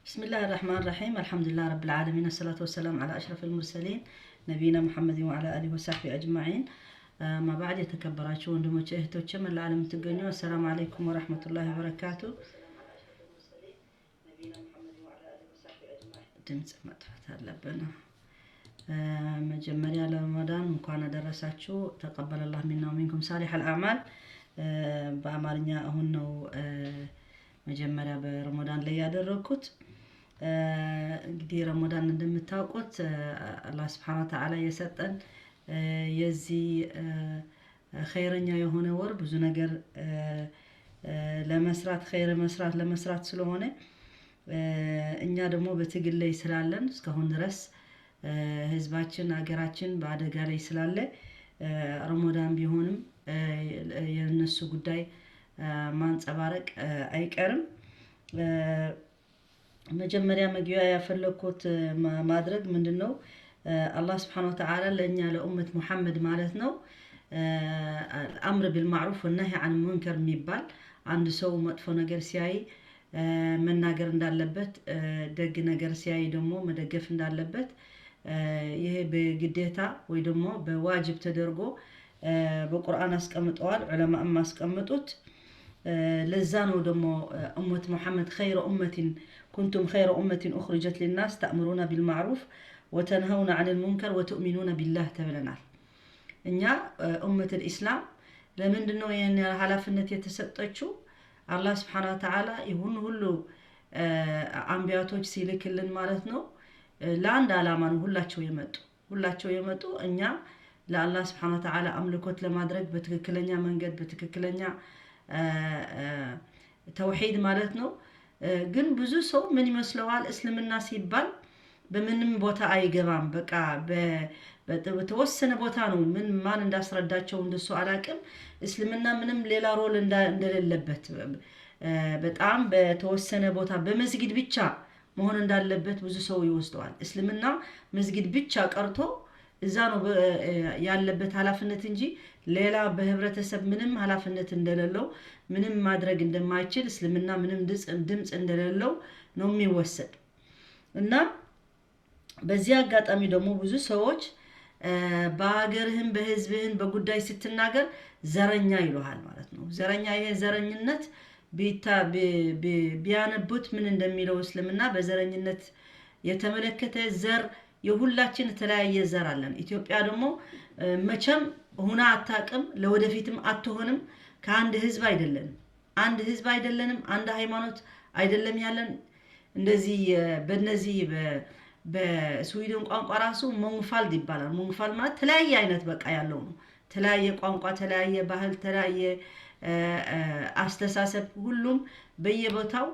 بسم الله الرحمن الرحيم، الحمد لله رب العالمين، الصلاة والسلام على أشرف المرسلين نبينا محمد وعلى آله وصحبه أجمعين، ما بعد። የተከበራችሁ ወንድሞቼ እህቶቼ፣ መላ ዓለም የምትገኙ السلام عليكم ورحمة الله وبركاته። ድምፅ ማጥፋት አለብን። መጀመሪያ ለረመዳን እንኳን አደረሳችሁ። تقبل الله منا ومنكم صالح الأعمال። በአማርኛ አሁን ነው መጀመሪያ በረመዳን ላይ ያደረግኩት። እንግዲህ ረመዳን እንደምታውቁት አላህ سبحانه وتعالى የሰጠን የዚህ ኸይረኛ የሆነ ወር ብዙ ነገር ለመስራት፣ ኸይር መስራት ለመስራት ስለሆነ፣ እኛ ደግሞ በትግል ላይ ስላለን፣ እስካሁን ድረስ ህዝባችን ሀገራችን በአደጋ ላይ ስላለ፣ ረመዳን ቢሆንም የእነሱ ጉዳይ ማንጸባረቅ አይቀርም። መጀመሪያ መግቢያ ያፈለግኩት ማድረግ ምንድን ነው? አላህ سبحانه وتعالى ለእኛ ለኡመት ሙሐመድ ማለት ነው الأمر بالمعروف والنهي عن المنكر የሚባል፣ አንድ ሰው መጥፎ ነገር ሲያይ መናገር እንዳለበት፣ ደግ ነገር ሲያይ ደግሞ መደገፍ እንዳለበት፣ ይሄ በግዴታ ወይ ደግሞ በዋጅብ ተደርጎ በቁርአን አስቀምጠዋል፣ ዑለማእም አስቀምጡት። ለዛ ነው ደግሞ ኡመት ሙሐመድ خير أمة كنتم خير أمة أخرجت للناس تأمرون بالمعروف وتنهون عن المنكر وتؤمنون بالله ተብለናል። እኛ أمة الإسلام ለምንድን ነው ይህን ኃላፊነት የተሰጠችው? አላህ سبحانه وتعالى ይሁን ሁሉ አንቢያቶች ሲልክልን ማለት ነው ለአንድ ዓላማ ነው ሁላቸው የመጡ። እኛ ለአላህ سبحانه وتعالى አምልኮት ለማድረግ በትክክለኛ መንገድ፣ በትክክለኛ ተውሂድ ማለት ነው። ግን ብዙ ሰው ምን ይመስለዋል? እስልምና ሲባል በምንም ቦታ አይገባም። በቃ በተወሰነ ቦታ ነው። ምን ማን እንዳስረዳቸው እንደሱ አላቅም። እስልምና ምንም ሌላ role እንደሌለበት፣ በጣም በተወሰነ ቦታ በመስጊድ ብቻ መሆን እንዳለበት ብዙ ሰው ይወስደዋል። እስልምና መስጊድ ብቻ ቀርቶ እዛ ነው ያለበት ኃላፊነት እንጂ ሌላ በህብረተሰብ ምንም ኃላፊነት እንደሌለው፣ ምንም ማድረግ እንደማይችል፣ እስልምና ምንም ድምፅ እንደሌለው ነው የሚወሰድ። እና በዚህ አጋጣሚ ደግሞ ብዙ ሰዎች በሀገርህን በህዝብህን በጉዳይ ስትናገር ዘረኛ ይሉሃል ማለት ነው። ዘረኛ፣ ይሄ ዘረኝነት ቢያነቡት ምን እንደሚለው፣ እስልምና በዘረኝነት የተመለከተ ዘር፣ የሁላችን የተለያየ ዘር አለን። ኢትዮጵያ ደግሞ መቼም ሁና አታውቅም፣ ለወደፊትም አትሆንም። ከአንድ ህዝብ አይደለንም፣ አንድ ህዝብ አይደለንም፣ አንድ ሃይማኖት አይደለም ያለን። እንደዚህ በነዚህ በስዊድን ቋንቋ ራሱ mångfald ይባላል። Mångfald ማለት ተለያየ አይነት በቃ ያለው ነው። ተለያየ ቋንቋ፣ ተለያየ ባህል፣ ተለያየ አስተሳሰብ፣ ሁሉም በየቦታው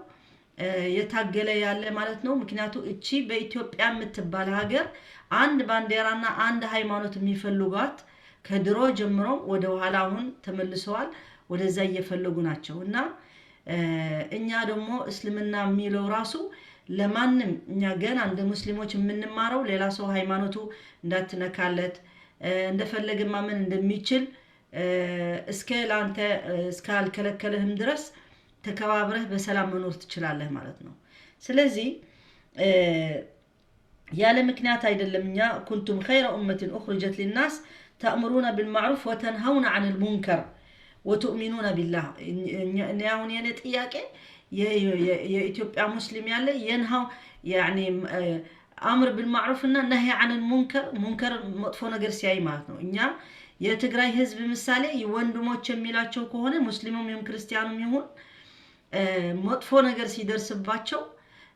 የታገለ ያለ ማለት ነው። ምክንያቱ እቺ በኢትዮጵያ የምትባል ሀገር አንድ ባንዲራና አንድ ሃይማኖት የሚፈልጓት ከድሮ ጀምሮ ወደ ኋላ አሁን ተመልሰዋል። ወደዛ እየፈለጉ ናቸው። እና እኛ ደግሞ እስልምና የሚለው ራሱ ለማንም እኛ ገና እንደ ሙስሊሞች የምንማረው ሌላ ሰው ሃይማኖቱ እንዳትነካለት፣ እንደፈለገ ማመን እንደሚችል፣ እስከ ለአንተ እስካልከለከለህም ድረስ ተከባብረህ በሰላም መኖር ትችላለህ ማለት ነው። ስለዚህ ያለ ምክንያት አይደለም እኛ كنتم خير أمة أخرجت للناس تأمرون بالمعروف وتنهون عن المنكر وتؤمنون بالله። እኔ አሁን የኔ ጥያቄ የኢትዮጵያ ሙስሊም ያለ ينهى يعني أمر بالمعروف እና نهي عن المنكر፣ منكر መጥፎ ነገር ሲያይ ማለት ነው። እኛ የትግራይ ህዝብ ምሳሌ ወንድሞች የሚላቸው ከሆነ፣ ሙስሊሙም ይሁን ክርስቲያኑም ይሁን፣ መጥፎ ነገር ሲደርስባቸው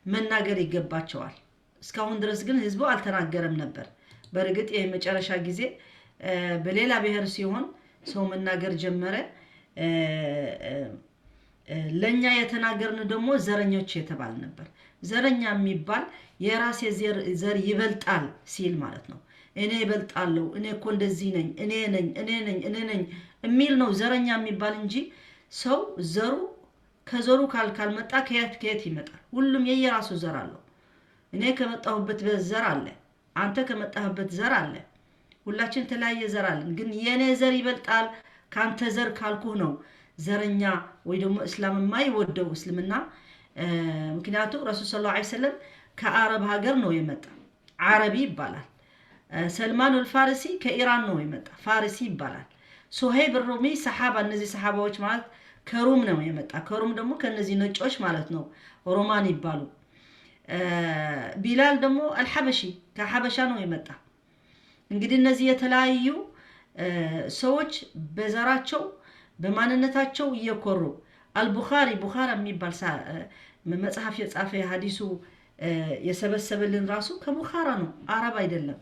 መናገር ይገባቸዋል። እስካሁን ድረስ ግን ህዝቡ አልተናገረም ነበር። በእርግጥ የመጨረሻ ጊዜ በሌላ ብሔር ሲሆን ሰው መናገር ጀመረ። ለእኛ የተናገርን ደግሞ ዘረኞች የተባል ነበር። ዘረኛ የሚባል የራሴ ዘር ይበልጣል ሲል ማለት ነው። እኔ ይበልጣለሁ፣ እኔ እኮ እንደዚህ ነኝ፣ እኔ ነኝ፣ እኔ ነኝ፣ እኔ ነኝ የሚል ነው ዘረኛ የሚባል እንጂ ሰው ዘሩ ከዘሩ ካልመጣ ከየት ከየት ይመጣል? ሁሉም የየራሱ ዘር አለው። እኔ ከመጣሁበት ዘር አለ፣ አንተ ከመጣህበት ዘር አለ። ሁላችን የተለያየ ዘር አለን። ግን የእኔ ዘር ይበልጣል ከአንተ ዘር ካልኩህ ነው ዘረኛ ወይ ደግሞ እስላም የማይወደው፣ እስልምና ምክንያቱ ረሱል صلى الله عليه وسلم ከአረብ ሀገር ነው የመጣ፣ عربي ይባላል። ሰልማን አልፋርሲ ከኢራን ነው የመጣ፣ فارسي ይባላል። ሱሄይብ ሩሚ ሰሓባ፣ እነዚህ ሰሓባዎች ማለት ከሩም ነው የመጣ። ከሩም ደግሞ ከነዚህ ነጮች ማለት ነው፣ ሮማን ይባሉ። ቢላል ደግሞ الحبشي ከሐበሻ ነው የመጣ። እንግዲህ እነዚህ የተለያዩ ሰዎች በዘራቸው በማንነታቸው እየኮሩ፣ አልቡኻሪ ቡኻራ የሚባል መጽሐፍ የጻፈ ሀዲሱ የሰበሰበልን ራሱ ከቡኻራ ነው፣ አረብ አይደለም።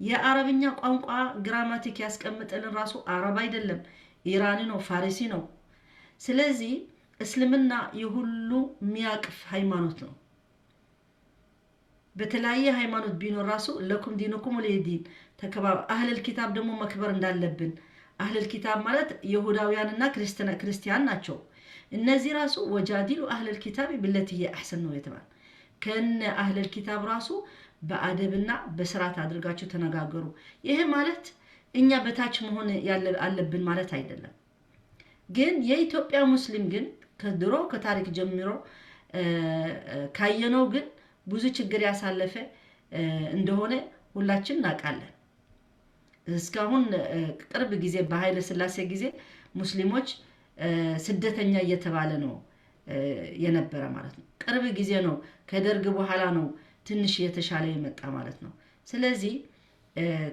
የአረብኛ ቋንቋ Grammatik ያስቀምጥልን ራሱ አረብ አይደለም፣ ኢራኒ ነው፣ فارسي ነው። ስለዚህ እስልምና የሁሉ የሚያቅፍ ሃይማኖት ነው። በተለያየ ሃይማኖት ቢኖር ራሱ لكم دينكم ولي دين ተከባ أهل الكتاب ደግሞ መክበር እንዳለብን፣ أهل الكتاب ማለት ይሁዳውያንና ክርስቲያን ናቸው። እነዚህ ራሱ وجادلوا أهل الكتاب بالتي هي أحسن ነው የተባለ። ከነ أهل الكتاب ራሱ በአደብና በስርዓት አድርጋችሁ ተነጋገሩ። ይሄ ማለት እኛ በታች መሆን አለብን ማለት አይደለም። ግን የኢትዮጵያ ሙስሊም ግን ከድሮ ከታሪክ ጀምሮ ካየነው ግን ብዙ ችግር ያሳለፈ እንደሆነ ሁላችን እናውቃለን። እስካሁን ቅርብ ጊዜ በኃይለ ሥላሴ ጊዜ ሙስሊሞች ስደተኛ እየተባለ ነው የነበረ ማለት ነው። ቅርብ ጊዜ ነው፣ ከደርግ በኋላ ነው ትንሽ የተሻለ የመጣ ማለት ነው። ስለዚህ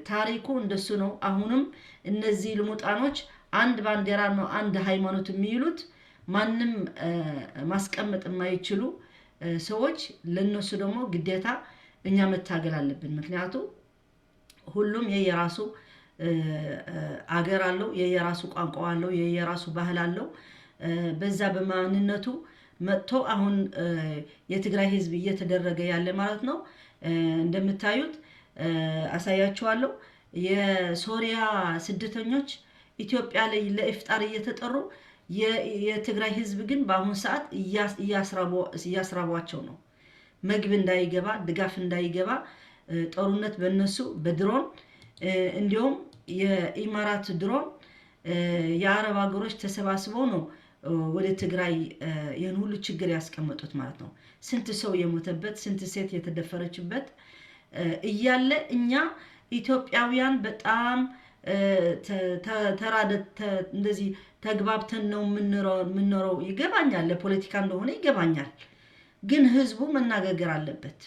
ታሪኩ እንደሱ ነው። አሁንም እነዚህ ልሙጣኖች አንድ ባንዲራ ነው አንድ ሃይማኖት የሚይሉት ማንም ማስቀመጥ የማይችሉ ሰዎች፣ ለነሱ ደግሞ ግዴታ እኛ መታገል አለብን። ምክንያቱ ሁሉም የየራሱ አገር አለው፣ የየራሱ ቋንቋ አለው፣ የየራሱ ባህል አለው። በዛ በማንነቱ መጥቶ አሁን የትግራይ ህዝብ እየተደረገ ያለ ማለት ነው። እንደምታዩት አሳያችኋለሁ። የሶሪያ ስደተኞች ኢትዮጵያ ላይ ለኢፍጣር እየተጠሩ የትግራይ ህዝብ ግን በአሁኑ ሰዓት እያስራቧቸው ነው። ምግብ እንዳይገባ፣ ድጋፍ እንዳይገባ፣ ጦርነት በነሱ በድሮን፣ እንዲሁም የኢማራት ድሮን፣ የአረብ ሀገሮች ተሰባስበው ነው ወደ ትግራይ ይህን ሁሉ ችግር ያስቀመጡት ማለት ነው። ስንት ሰው የሞተበት፣ ስንት ሴት የተደፈረችበት እያለ እኛ ኢትዮጵያውያን በጣም ተራደ እንደዚህ ተግባብተን ነው የምንኖረው። ይገባኛል፣ ለፖለቲካ እንደሆነ ይገባኛል። ግን ህዝቡ መነጋገር አለበት።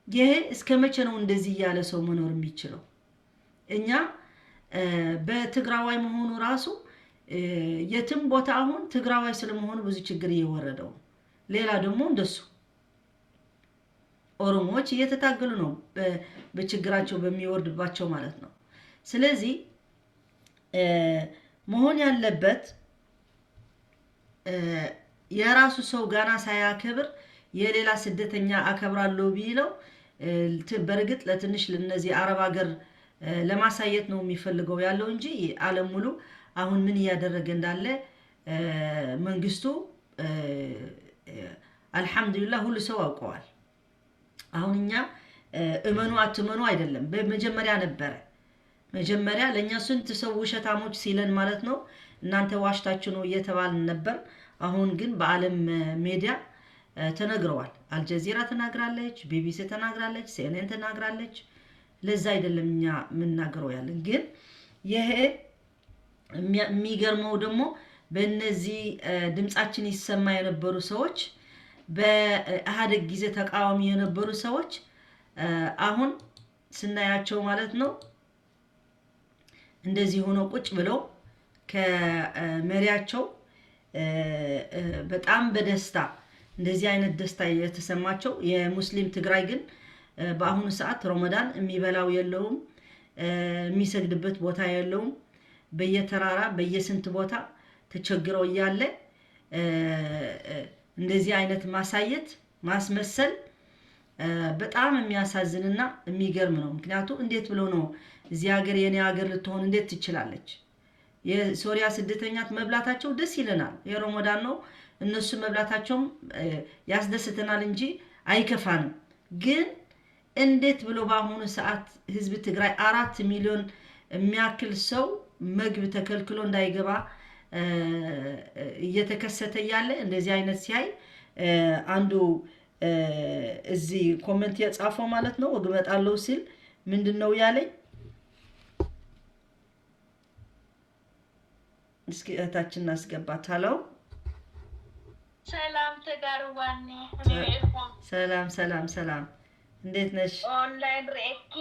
ይሄ እስከ መቼ ነው እንደዚህ እያለ ሰው መኖር የሚችለው? እኛ በትግራዋይ መሆኑ ራሱ የትም ቦታ አሁን ትግራዋይ ስለመሆኑ ብዙ ችግር እየወረደው ነው። ሌላ ደግሞ እንደሱ ኦሮሞዎች እየተታገሉ ነው በችግራቸው በሚወርድባቸው ማለት ነው። ስለዚህ መሆን ያለበት የራሱ ሰው ጋና ሳያከብር የሌላ ስደተኛ አከብራለሁ ቢለው በእርግጥ ለትንሽ ለነዚህ አረብ ሀገር ለማሳየት ነው የሚፈልገው ያለው እንጂ ዓለም ሙሉ አሁን ምን እያደረገ እንዳለ መንግስቱ አልሐምዱሊላህ ሁሉ ሰው አውቀዋል። አሁን እኛ እመኑ አትመኑ አይደለም፣ በመጀመሪያ ነበረ። መጀመሪያ ለእኛ ስንት ሰው ውሸታሞች ሲለን ማለት ነው፣ እናንተ ዋሽታችሁ ነው እየተባልን ነበር። አሁን ግን በዓለም ሜዲያ ተነግረዋል። አልጀዚራ ተናግራለች፣ ቢቢሲ ተናግራለች፣ ሲኤንኤን ተናግራለች። ለዛ አይደለም እኛ የምናገረው ያለን። ግን ይሄ የሚገርመው ደግሞ በእነዚህ ድምፃችን ይሰማ የነበሩ ሰዎች፣ በኢህአዴግ ጊዜ ተቃዋሚ የነበሩ ሰዎች አሁን ስናያቸው ማለት ነው እንደዚህ ሆኖ ቁጭ ብለው ከመሪያቸው በጣም በደስታ እንደዚህ አይነት ደስታ የተሰማቸው፣ የሙስሊም ትግራይ ግን በአሁኑ ሰዓት ረመዳን የሚበላው የለውም፣ የሚሰግድበት ቦታ የለውም። በየተራራ በየስንት ቦታ ተቸግረው እያለ እንደዚህ አይነት ማሳየት ማስመሰል በጣም የሚያሳዝንና የሚገርም ነው። ምክንያቱም እንዴት ብሎ ነው እዚህ ሀገር የኔ ሀገር ልትሆን እንዴት ትችላለች? የሶሪያ ስደተኛት መብላታቸው ደስ ይለናል። የረመዳን ነው፣ እነሱ መብላታቸውም ያስደስተናል እንጂ አይከፋንም። ግን እንዴት ብሎ በአሁኑ ሰዓት ህዝብ ትግራይ 4 ሚሊዮን የሚያክል ሰው ምግብ ተከልክሎ እንዳይገባ እየተከሰተ እያለ እንደዚህ አይነት ሲያይ አንዱ እዚህ comment የጻፈው ማለት ነው ወግ እመጣለሁ ሲል ምንድን ነው ያለኝ? እስኪ እህታችን እናስገባት። Hello። ሰላም ተጋርዋኒ። ሰላም ሰላም ሰላም፣ እንዴት ነሽ? ኦንላይን ርኤኪ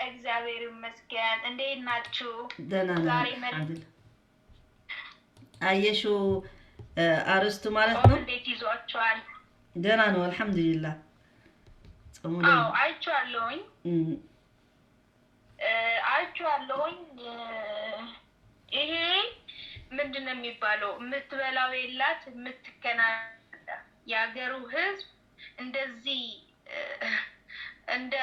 እግዚአብሔር ይመስገን። እንዴት ናችሁ? ደህና ነን። አየሽው አርስቱ ማለት ነው። እንዴት ይዟችኋል? ደህና ነው አልሐምዱሊላህ። አዎ አይቼዋለሁኝ አይቼዋለሁኝ። ይሄ ምንድን ነው የሚባለው? የምትበላው የላት የምትከና የሀገሩ ህዝብ እንደዚህ እንደ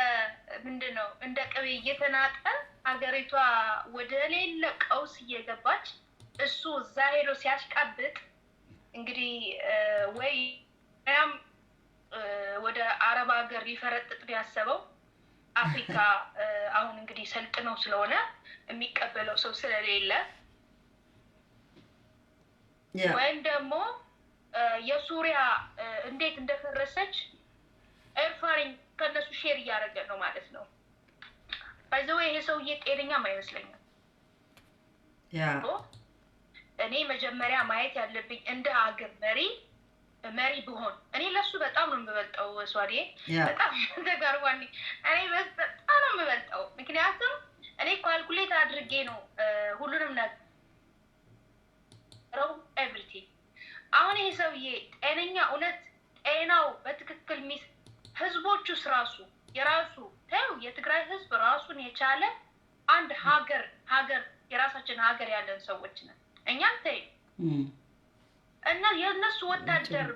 ምንድን ነው እንደ ቅቤ እየተናጠ ሀገሪቷ ወደ ሌለ ቀውስ እየገባች እሱ እዛ ሄዶ ሲያሽቃብጥ እንግዲህ ወይ ያም ወደ አረብ ሀገር ሊፈረጥጥ ያሰበው አፍሪካ አሁን እንግዲህ ሰልጥነው ስለሆነ የሚቀበለው ሰው ስለሌለ ወይም ደግሞ የሱሪያ እንዴት እንደፈረሰች ኤርፋሪን ከእነሱ share እያደረገ ነው ማለት ነው። By the way ይሄ ሰውዬ ጤነኛም አይመስለኝም። እኔ መጀመሪያ ማየት ያለብኝ እንደ ሀገር መሪ ብሆን እኔ ለሱ በጣም ነው የምበልጠው። ሷዴ በጣም ተጋርዋኒ እኔ በጣም ነው የምበልጠው። ምክንያቱም እኔ calculate አድርጌ ነው ሁሉንም ነገር everything። አሁን ይሄ ሰውዬ ጤነኛ እውነት ጤናው በትክክል ሚስ ህዝቦቹስ ራሱ የራሱ ተው የትግራይ ህዝብ ራሱን የቻለ አንድ ሀገር የራሳችን ሀገር ያለን ሰዎች ነን እኛም ተይ እና የእነሱ ወታደር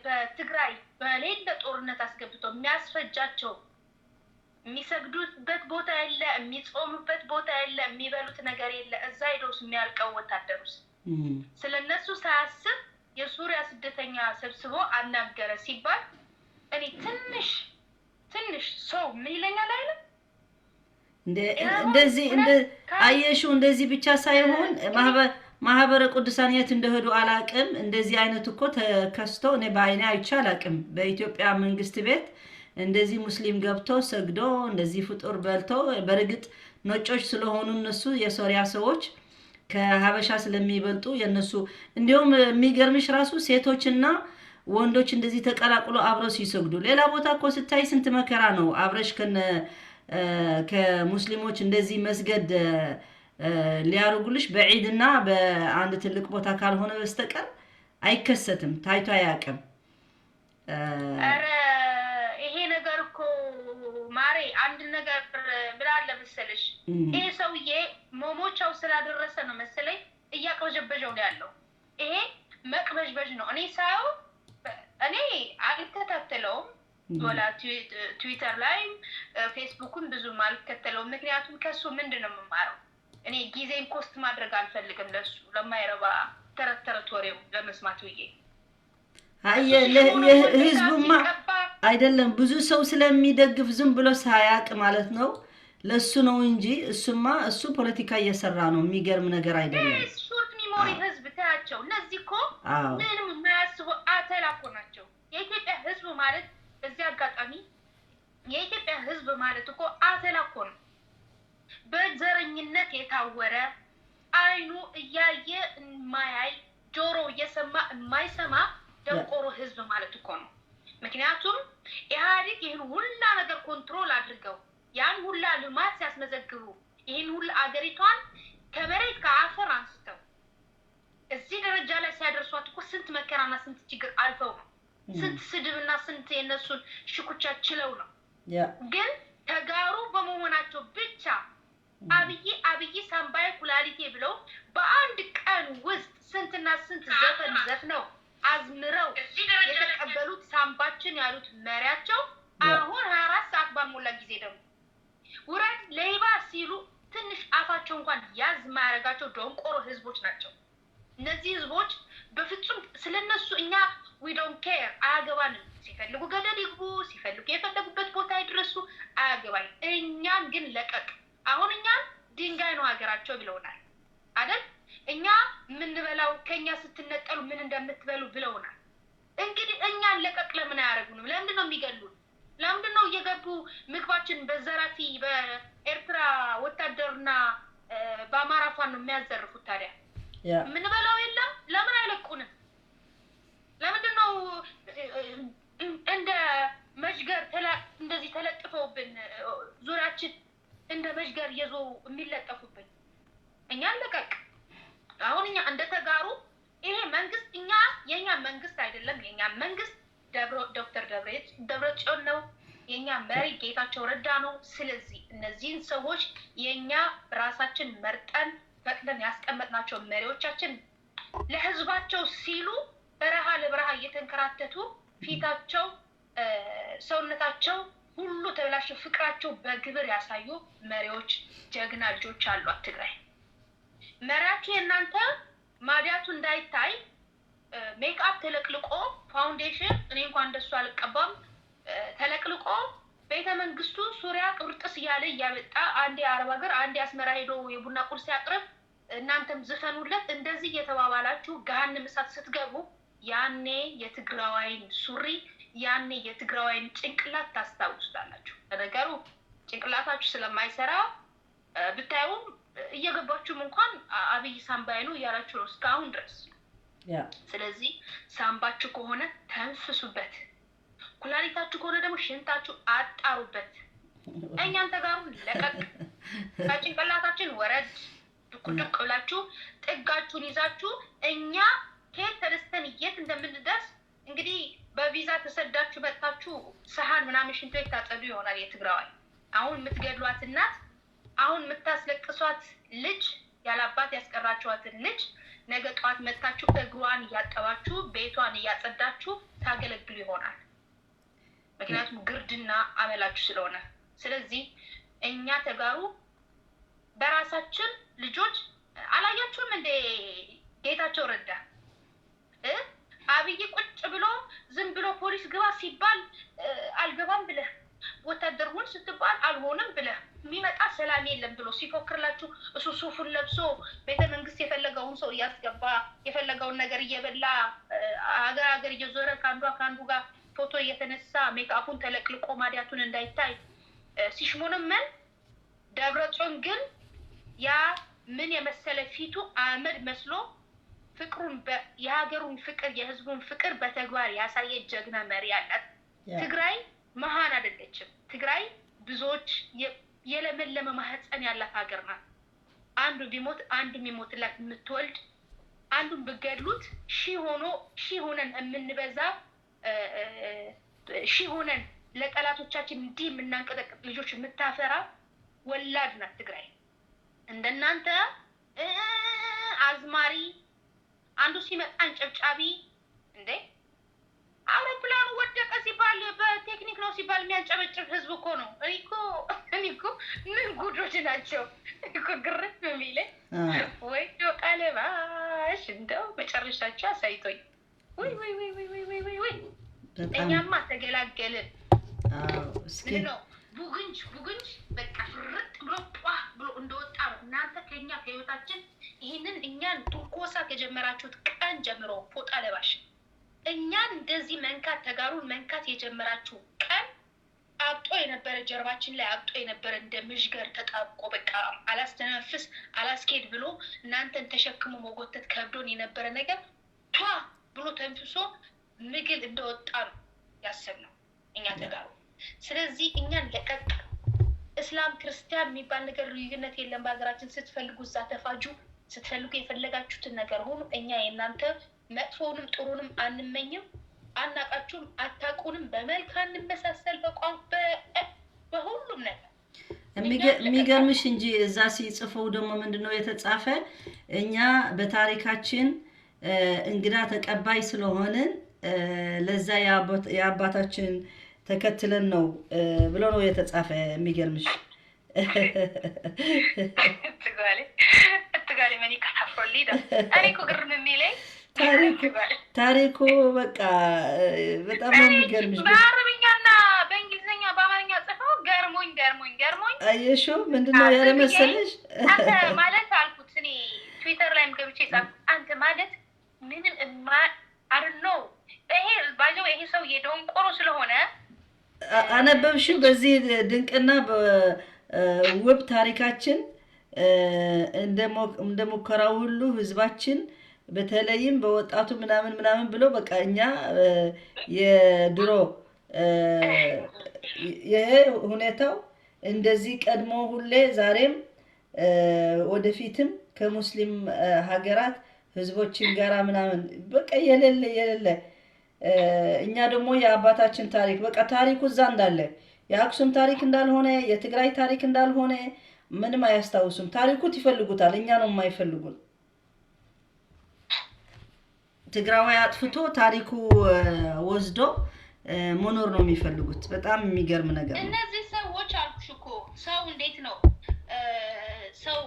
በትግራይ በሌለ ጦርነት አስገብቶ የሚያስፈጃቸው የሚሰግዱበት ቦታ የለ፣ የሚጾሙበት ቦታ የለ፣ የሚበሉት ነገር የለ። እዛ ሄዶስ የሚያልቀው ወታደሩስ ስለነሱ ሳያስብ የሱሪያ ስደተኛ ሰብስቦ አናገረ ሲባል እኔ ትንሽ ትንሽ ሰው ምን ይለኛል አይልም። እንደዚህ አየሽው፣ እንደዚህ ብቻ ሳይሆን ማህበረ ቅዱሳን የት እንደሄዱ አላቅም። እንደዚህ አይነት እኮ ተከስቶ እኔ በአይኔ አይቼ አላቅም። በኢትዮጵያ መንግስት ቤት እንደዚህ ሙስሊም ገብቶ ሰግዶ እንደዚህ ፍጡር በልቶ፣ በእርግጥ ነጮች ስለሆኑ እነሱ የሶሪያ ሰዎች ከሀበሻ ስለሚበልጡ የነሱ እንዲሁም የሚገርምሽ ራሱ ሴቶችና ወንዶች እንደዚህ ተቀላቅሎ አብረው ሲሰግዱ፣ ሌላ ቦታ እኮ ስታይ ስንት መከራ ነው። አብረሽ ከሙስሊሞች እንደዚህ መስገድ ሊያርጉልሽ በዒድና በአንድ ትልቅ ቦታ ካልሆነ በስተቀር አይከሰትም፣ ታይቶ አያውቅም። ኧረ ይሄ ነገር እኮ ማሬ አንድ ነገር ምን አለ መሰለሽ፣ ይሄ ሰውዬ ሞሞቻው ስላደረሰ ነው መሰለኝ እያቅበዠበዠው ነው ያለው። ይሄ መቅበዥበዥ ነው። እኔ ሳየው እኔ አልከታተለውም፣ ወላ ትዊተር ላይም ፌስቡክን ብዙም አልከተለውም። ምክንያቱም ከሱ ምንድን ነው የምማረው? እኔ ጊዜን cost ማድረግ አልፈልግም ለሱ ለማይረባ ተረት ተረት ወሬው ለመስማት ብዬ። ህዝቡማ አይደለም ብዙ ሰው ስለሚደግፍ ዝም ብሎ ሳያቅ ማለት ነው ለሱ ነው እንጂ እሱማ እሱ ፖለቲካ እየሰራ ነው። የሚገርም ነገር አይደለም። Short memory ህዝብ ታያቸው። እነዚህ እኮ ምንም የማያስቡ አተላ እኮ ናቸው። የኢትዮጵያ ህዝብ ማለት በዚህ አጋጣሚ የኢትዮጵያ ህዝብ ማለት እኮ አተላ እኮ ነው። በዘረኝነት የታወረ አይኑ እያየ የማያይ ጆሮ እየሰማ የማይሰማ ደንቆሮ ህዝብ ማለት እኮ ነው። ምክንያቱም ኢህአዴግ ይህን ሁላ ነገር control አድርገው ያን ሁላ ልማት ሲያስመዘግቡ ይህን ሁላ አገሪቷን ከመሬት ከአፈር አንስተው እዚህ ደረጃ ላይ ሲያደርሷት እኮ ስንት መከራና ስንት ችግር አልፈው ነው። ስንት ስድብና ስንት የነሱን ሽኩቻ ችለው ነው። ግን ተጋሩ በመሆናቸው ብቻ አብይ ሳምባዬ ኩላሊቴ ብለው በአንድ ቀን ውስጥ ስንትና ስንት ዘፈን ዘፍነው አዝምረው የተቀበሉት ሳምባችን ያሉት መሪያቸው አሁን 24 ሰዓት ባልሞላ ጊዜ ደግሞ ውረድ ሌባ ሲሉ ትንሽ አፋቸው እንኳን ያዝ ማያደርጋቸው ደንቆሮ ህዝቦች ናቸው። እነዚህ ህዝቦች በፍጹም ስለነሱ እኛ we don't care አያገባንም። ሲፈልጉ ገደል ይግቡ፣ ሲፈልጉ የፈለጉበት ቦታ ይድረሱ፣ አያገባኝ። እኛን ግን ለቀቅ። አሁን እኛን ድንጋይ ነው ሀገራቸው ብለውናል አይደል? እኛ የምንበላው እንደምንበላው፣ ከኛ ስትነጠሉ ምን እንደምትበሉ ብለውናል። እንግዲህ እኛን ለቀቅ ለምን አያደርጉንም? ለምንድን ነው የሚገሉን? ለምንድን ነው እየገቡ ምግባችን በዘራፊ በኤርትራ ወታደርና በአማራ ፋኖ የሚያዘርፉት? ታዲያ የምንበላው የለም። ለምን አይለቁንም? ለምንድን ነው እንደ መዥገር እንደዚህ ተለጥፈውብን ዙሪያችን እንደ መዥገር እየዞሩ የሚለጠፉብን? እኛን ለቀቅ። አሁን እኛ እንደ ተጋሩ ይሄ መንግስት እኛ የእኛ መንግስት አይደለም። የእኛ መንግስት ዶክተር ደብረጽዮን ነው። የእኛ መሪ ጌታቸው ረዳ ነው። ስለዚህ እነዚህን ሰዎች የእኛ ራሳችን መርጠን ፈቅደን ያስቀመጥናቸው መሪዎቻችን ለህዝባቸው ሲሉ በረሃ ለበረሃ እየተንከራተቱ ፊታቸው፣ ሰውነታቸው ሁሉ ተበላሸ። ፍቅራቸው በግብር ያሳዩ መሪዎች፣ ጀግና ልጆች አሏት ትግራይ። መሪያችሁ የእናንተ ማዲያቱ እንዳይታይ ሜክአፕ ተለቅልቆ foundation፣ እኔ እንኳን እንደሱ አልቀባም፣ ተለቅልቆ ቤተ መንግስቱ ሱሪያ ቅብርጥስ እያለ እያመጣ አንዴ አረብ ሀገር አንዴ አስመራ ሄዶ የቡና ቁርስ ያቅርብ፣ እናንተም ዝፈኑለት። እንደዚህ እየተባባላችሁ ገሃነም እሳት ስትገቡ ያኔ የትግራዋይን ሱሪ ያኔ የትግራዋይን ጭንቅላት ታስታውሱታላችሁ። ለነገሩ ጭንቅላታችሁ ስለማይሰራ ብታዩም እየገባችሁም እንኳን አብይ ሳምባዬ ነው እያላችሁ ነው እስካሁን ድረስ። ስለዚህ ሳምባችሁ ከሆነ ተንፍሱበት፣ ኩላሊታችሁ ከሆነ ደግሞ ሽንታችሁ አጣሩበት። እኛን ተጋሩ ለቀቅ፣ ከጭንቅላታችን ወረድ ዱቅ ዱቅ ብላችሁ ጥጋችሁን ይዛችሁ እኛ ከየት ተነስተን የት እንደምንደርስ እንግዲህ በቪዛ ተሰዳችሁ መጥታችሁ ሰሀን ምናምን ሽንት ቤት ታጸዱ ይሆናል። የትግራዋይ አሁን የምትገድሏት እናት፣ አሁን የምታስለቅሷት ልጅ፣ ያላባት ያስቀራችኋትን ልጅ ነገ ጠዋት መጥታችሁ እግሯን እያጠባችሁ ቤቷን እያጸዳችሁ ታገለግሉ ይሆናል። ምክንያቱም ግርድና አመላችሁ ስለሆነ። ስለዚህ እኛ ተጋሩ በራሳችን ልጆች አላያችሁም እንዴ? ጌታቸው ረዳ አብይ ቁጭ ብሎ ዝም ብሎ ፖሊስ ግባ ሲባል አልገባም ብለህ፣ ወታደር ሁን ስትባል አልሆንም ብለህ፣ የሚመጣ ሰላም የለም ብሎ ሲፎክርላችሁ እሱ ሱፉን ለብሶ ቤተ መንግስት የፈለገውን ሰው እያስገባ የፈለገውን ነገር እየበላ ሀገር ሀገር እየዞረ ከአንዷ ከአንዱ ጋር ፎቶ እየተነሳ ሜክአፑን ተለቅልቆ ማዲያቱን እንዳይታይ ሲሽሞንመን፣ ደብረጽዮን ግን ያ ምን የመሰለ ፊቱ አመድ መስሎ ፍቅሩን የሀገሩን ፍቅር የህዝቡን ፍቅር በተግባር ያሳየ ጀግና መሪ አላት። ትግራይ መሀን አይደለችም። ትግራይ ብዙዎች የለመለመ ማህፀን ያላት ሀገር ናት። አንዱ ቢሞት አንዱ የሚሞትላት የምትወልድ፣ አንዱን ብገድሉት ሺህ ሆኖ ሺህ ሆነን የምንበዛ፣ ሺህ ሆነን ለጠላቶቻችን እንዲህ የምናንቀጠቅጥ ልጆች የምታፈራ ወላድ ናት ትግራይ። እንደናንተ አዝማሪ አንዱ ሲመጣ አንጨብጫቢ፣ እንዴ አውሮፕላኑ ወደቀ ሲባል በቴክኒክ ነው ሲባል የሚያንጨበጭብ ህዝብ እኮ ነው። እኔ እኮ ምን ጉዶች ናቸው እኮ ግርም የሚለኝ። ወይ ቃለባሽ እንደው መጨረሻቸው አሳይቶኝ ወይ ወይ ወይ ወይ ወይ ወይ ወይ ወይ፣ እኛማ ተገላገልን። ምን ነው ቡግንጅ ቡግንጅ በቃ ፍርጥ ብሎ ጧ ብሎ እንደወጣ ነው። እናንተ ከኛ ከህይወታችን ይህንን እኛን ትንኮሳ ከጀመራችሁት ቀን ጀምሮ ፎጣ ለባሽ እኛን እንደዚህ መንካት ተጋሩን መንካት የጀመራችሁ ቀን አብጦ የነበረ ጀርባችን ላይ አብጦ የነበረ እንደ ምዥገር ተጣብቆ በቃ አላስተነፍስ አላስኬድ ብሎ እናንተን ተሸክሞ መጎተት ከብዶን የነበረ ነገር ቷ ብሎ ተንፍሶ ምግል እንደወጣ ነው ያሰብነው እኛ ተጋሩ። ስለዚህ እኛን ለቀቅ። እስላም ክርስቲያን የሚባል ነገር ልዩነት የለም በሀገራችን። ስትፈልጉ እዛ ተፋጁ፣ ስትፈልጉ የፈለጋችሁትን ነገር ሁኑ። እኛ የእናንተ መጥፎውንም ጥሩንም አንመኝም። አናቃችሁም፣ አታውቁንም። በመልክ አንመሳሰል፣ በቋንቋ፣ በሁሉም ነገር። የሚገርምሽ እንጂ እዛ ሲጽፈው ደግሞ ምንድነው የተጻፈ? እኛ በታሪካችን እንግዳ ተቀባይ ስለሆንን ለዛ የአባታችን ተከትለን ነው ብሎ ነው የተጻፈ። የሚገርምሽ። እትጋሌ መኒ ካፍሮሊ እኔ እኮ ግርም የሚለኝ ታሪኩ በቃ በጣም ነው የሚገርምሽ። በአረብኛና በእንግሊዝኛ በአማርኛ ጽፈው ገርሞኝ ገርሞኝ ገርሞኝ። አየሽው ምንድነው ያለ መሰለሽ? አንተ ማለት አልኩት፣ እኔ ትዊተር ላይም ገብቼ ጻፍኩት። አንተ ማለት ምንም I don't know። ይሄ by the way ይሄ ሰውዬ ደንቆሮ ስለሆነ አነበብሽው? በዚህ ድንቅና ውብ ታሪካችን እንደ ሙከራው ሁሉ ህዝባችን በተለይም በወጣቱ ምናምን ምናምን ብሎ በቃ እኛ የድሮ ይሄ ሁኔታው እንደዚህ ቀድሞ ሁሌ ዛሬም ወደፊትም ከሙስሊም ሀገራት ህዝቦችን ጋራ ምናምን በቃ የሌለ የሌለ፣ እኛ ደግሞ የአባታችን ታሪክ በቃ ታሪኩ እዛ እንዳለ የአክሱም ታሪክ እንዳልሆነ፣ የትግራይ ታሪክ እንዳልሆነ ምንም አያስታውሱም። ታሪኩት ይፈልጉታል፣ እኛ ነው የማይፈልጉን። ትግራዋይ አጥፍቶ ታሪኩ ወስዶ መኖር ነው የሚፈልጉት። በጣም የሚገርም ነገር ነው። እነዚህ ሰዎች አልኩሽ እኮ፣ ሰው እንዴት ነው ሰው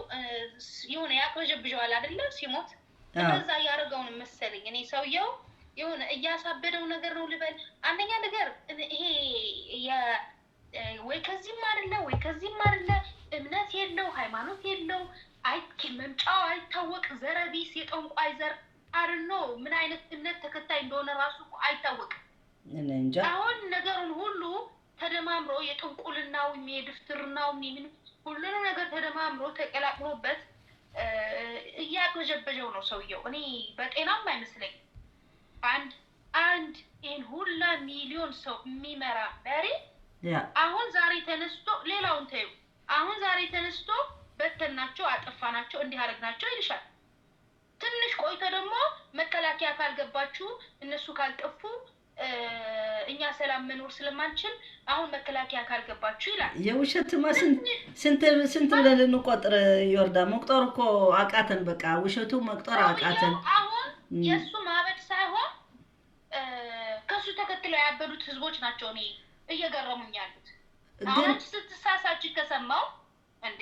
የሆነ ያቅበዠብዠዋል አይደለ? ሲሞት እንደዛ እያደረገውን መሰለኝ። እኔ ሰውየው የሆነ እያሳበደው ነገር ነው ልበል። አንደኛ ነገር ይሄ ወይ ከዚህም አይደለ ወይ ከዚህም አይደለ፣ እምነት የለው፣ ሃይማኖት የለው፣ አይ መምጫው አይታወቅ፣ ዘረቢስ፣ የጠንቋይ ዘር፣ I don't know ምን አይነት እምነት ተከታይ እንደሆነ ራሱ እኮ አይታወቅም። እኔ እንጃ። አሁን ነገሩን ሁሉ ተደማምሮ የጥንቁልናውም የድፍትርናውም የምን ሁሉንም ነገር ተደማምሮ ተቀላቅሎበት እያቅበዠበዠው ነው ሰውየው። እኔ በጤናም አይመስለኝም። አንድ ይህን ሁላ ሚሊዮን ሰው የሚመራ መሪ አሁን ዛሬ ተነስቶ፣ ሌላውን ተይው፣ አሁን ዛሬ ተነስቶ በተናቸው፣ አጠፋናቸው፣ እንዲህ አደረግናቸው ይልሻል። ትንሽ ቆይቶ ደግሞ መከላከያ ካልገባችሁ፣ እነሱ ካልጠፉ እኛ ሰላም መኖር ስለማንችል አሁን መከላከያ ካልገባችሁ ይላል። የውሸትማ ስንት ስንት ብለን ልንቆጥር ይወርዳ? መቁጠር እኮ አቃተን። በቃ ውሸቱ መቁጠር አቃተን። አሁን የእሱ ማበድ ሳይሆን ከእሱ ተከትለው ያበዱት ህዝቦች ናቸው እኔ እየገረሙኝ ያሉት። አሁን አንቺ ስትሳሳች ከሰማው፣ እንዴ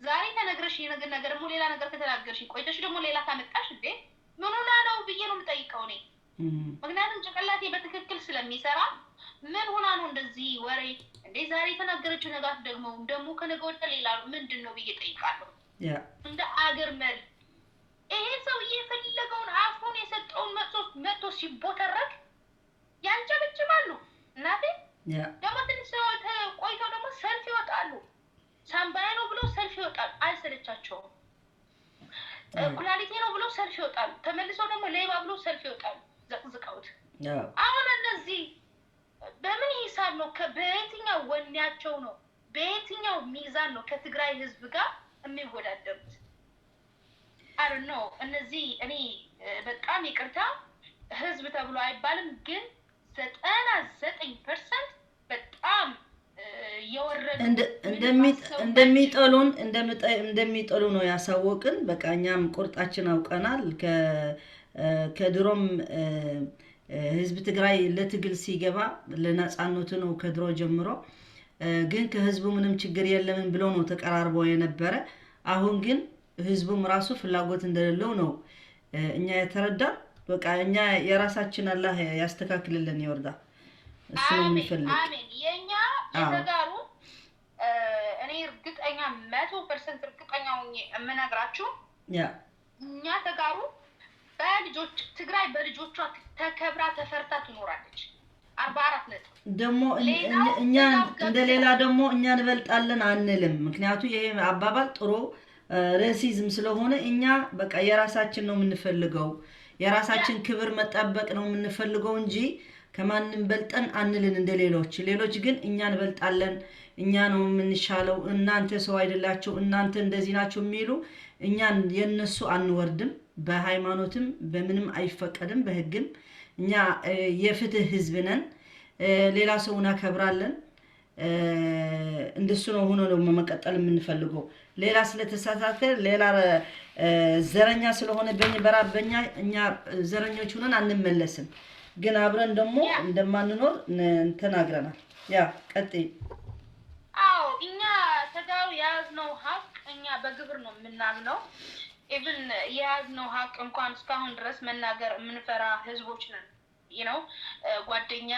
ዛሬ ተነግረሽ ነገር ነገር ደግሞ ሌላ ነገር ከተናገርሽ፣ ቆይተሽ ደግሞ ሌላ ካመጣሽ፣ እንዴ ምን ሆና ነው ብዬ ነው የምጠይቀው እኔ። ምክንያቱም ጭንቅላቴ በትክክል ስለሚሰራ ምን ሆና ነው እንደዚህ ወሬ፣ እንዴ ዛሬ የተናገረችው ነጋት ደግሞ ከነገ ወዲያ ሌላ ምንድን ነው ብዬ ጠይቃለሁ። እንደ አገር መሪ ይሄ ሰውዬ የፈለገውን አፉን የሰጠውን መጥቶ መጥቶ ሲቦተረክ ያንጨበጭባሉ። እናቴ ደግሞ ትንሽ ሰው ቆይተው ደግሞ ሰልፍ ይወጣሉ። ሳምባዬ ነው ብለው ሰልፍ ይወጣሉ። አይሰለቻቸውም። ኩላሊቴ ነው ብለው ሰልፍ ይወጣሉ። ተመልሰው ደግሞ ሌባ ብለው ሰልፍ ይወጣሉ። ዘቅዝቀውት። አሁን እነዚህ በምን ሂሳብ ነው፣ በየትኛው ወኔያቸው ነው፣ በየትኛው ሚዛን ነው ከትግራይ ህዝብ ጋር የሚወዳደሩት? I don't know። እነዚህ እኔ በጣም ይቅርታ ህዝብ ተብሎ አይባልም፣ ግን 99% በጣም የወረዱ እንደሚጠሉን እንደሚጠሉ ነው ያሳወቅን። በቃ እኛም ቁርጣችን አውቀናል። ከድሮም ህዝብ ትግራይ ለትግል ሲገባ ለነፃነቱ ነው ከድሮ ጀምሮ። ግን ከህዝቡ ምንም ችግር የለምን ብሎ ነው ተቀራርቦ የነበረ። አሁን ግን ህዝቡም ራሱ ፍላጎት እንደሌለው ነው እኛ የተረዳን። በቃ እኛ የራሳችን አላህ ያስተካክልልን ይወርዳ። እሱ ነው የምንፈልግ። አሜን። የእኛ የተጋሩ እኔ እርግጠኛ 100% እርግጠኛ ሆኜ የምነግራችሁ እኛ ተጋሩ በልጆች ትግራይ በልጆቿ ተከብራ ተፈርታ ትኖራለች። 44 ነጥብ። ደግሞ እኛ እንደ ሌላ ደግሞ እኛ እንበልጣለን አንልም። ምክንያቱ ይሄ አባባል ጥሩ racism ስለሆነ እኛ በቃ የራሳችን ነው የምንፈልገው፣ የራሳችን ክብር መጠበቅ ነው የምንፈልገው እንጂ ከማንም በልጠን አንልን እንደ ሌሎች። ሌሎች ግን እኛ እንበልጣለን፣ እኛ ነው የምንሻለው፣ እናንተ ሰው አይደላችሁ፣ እናንተ እንደዚህ ናቸው የሚሉ፣ እኛን የነሱ አንወርድም። በሃይማኖትም በምንም አይፈቀድም፣ በህግም እኛ የፍትህ ህዝብ ነን። ሌላ ሰው እናከብራለን። እንደሱ ነው ሆኖ ነው መቀጠል የምንፈልገው። ሌላ ስለተሳሳተ፣ ሌላ ዘረኛ ስለሆነ በኛ እኛ ዘረኞች ሆነን አንመለስም። ግን አብረን ደግሞ እንደማንኖር ተናግረናል። Yeah፣ ቀጥይ። አዎ፣ እኛ ተጋሩ የያዝነው ሀቅ እኛ በግብር ነው የምናምነው። Even የያዝነው ሀቅ እንኳን እስካሁን ድረስ መናገር የምንፈራ ህዝቦች ነን። ጓደኛ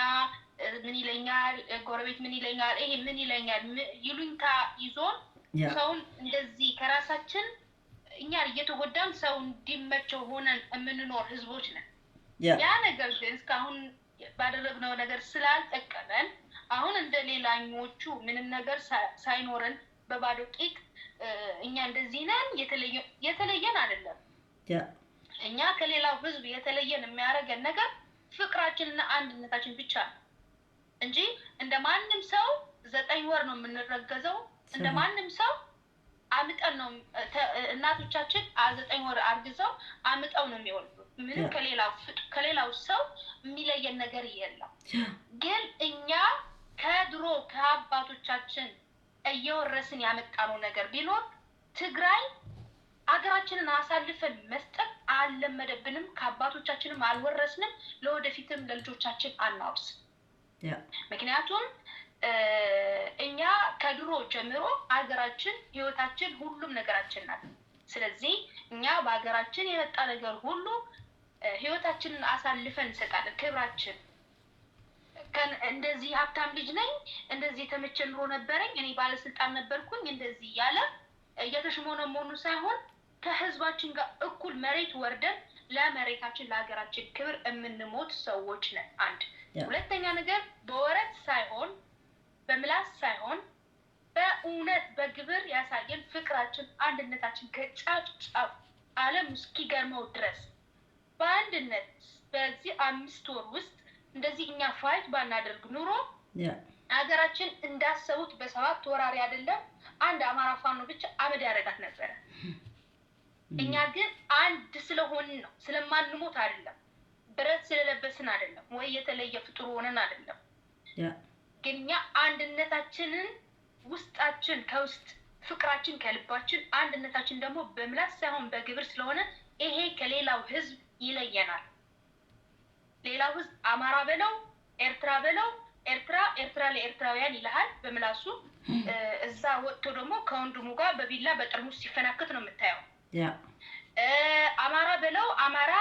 ምን ይለኛል፣ ጎረቤት ምን ይለኛል፣ ይሄ ምን ይለኛል፣ ይሉኝታ ይዞን ሰውን እንደዚህ ከራሳችን እኛ እየተጎዳን ሰው እንዲመቸው ሆነን የምንኖር ህዝቦች ነን። ያ ነገር ግን እስካሁን ባደረግነው ነገር ስላልጠቀመን አሁን እንደ ሌላኞቹ ምንም ነገር ሳይኖረን በባዶ ቂጥ እኛ እንደዚህ ነን የተለየን አይደለም። እኛ ከሌላው ህዝብ የተለየን የሚያደርገን ነገር ፍቅራችንና አንድነታችን ብቻ ነው እንጂ እንደ ማንም ሰው 9 ወር ነው የምንረገዘው። እንደ ማንም ሰው አምጠን ነው፣ እናቶቻችን 9 ወር አርግዘው አምጠው ነው የሚወልዱ። ምንም ከሌላው ሰው የሚለየን ነገር የለም። ግን እኛ ከድሮ ከአባቶቻችን እየወረስን ያመጣነው ነገር ቢኖር ትግራይ ሀገራችንን አሳልፈን መስጠት አልለመደብንም፣ ከአባቶቻችንም አልወረስንም፣ ለወደፊትም ለልጆቻችን አናወርስም። ምክንያቱም እኛ ከድሮ ጀምሮ ሀገራችን ህይወታችን፣ ሁሉም ነገራችን ናት። ስለዚህ እኛ በሀገራችን የመጣ ነገር ሁሉ ህይወታችንን አሳልፈን እንሰጣለን። ክብራችን እንደዚህ ሀብታም ልጅ ነኝ፣ እንደዚህ የተመቸ ኑሮ ነበረኝ፣ እኔ ባለስልጣን ነበርኩኝ፣ እንደዚህ እያለ እየተሽሞነሞኑ ሳይሆን ከህዝባችን ጋር እኩል መሬት ወርደን ለመሬታችን ለሀገራችን ክብር የምንሞት ሰዎች ነን። አንድ። ሁለተኛ ነገር በወረት ሳይሆን፣ በምላስ ሳይሆን፣ በእውነት በግብር ያሳየን ፍቅራችን፣ አንድነታችን ከጫፍ ጫፍ ዓለም እስኪገርመው ድረስ በአንድነት በዚህ 5 ወር ውስጥ እንደዚህ እኛ fight ባናደርግ ኑሮ ሀገራችን እንዳሰቡት በሰባት ወራሪ አይደለም፣ አንድ አማራ ፋኖ ብቻ አመድ ያደርጋት ነበረ። እኛ ግን አንድ ስለሆንን ነው፣ ስለማንሞት አይደለም፣ ብረት ስለለበስን አይደለም፣ ወይ የተለየ ፍጡር ሆነን አይደለም። ግን እኛ አንድነታችንን ውስጣችን ከውስጥ፣ ፍቅራችን ከልባችን፣ አንድነታችን ደግሞ በምላስ ሳይሆን በግብር ስለሆነ ይሄ ከሌላው ህዝብ ይለየናል። ሌላው ህዝብ አማራ በለው ኤርትራ በለው፣ ኤርትራ ኤርትራ ለኤርትራውያን ይልሃል በምላሱ። እዛ ወጥቶ ደግሞ ከወንድሙ ጋር በቢላ በጠርሙስ ሲፈናክት ነው የምታየው። አማራ በለው አማራ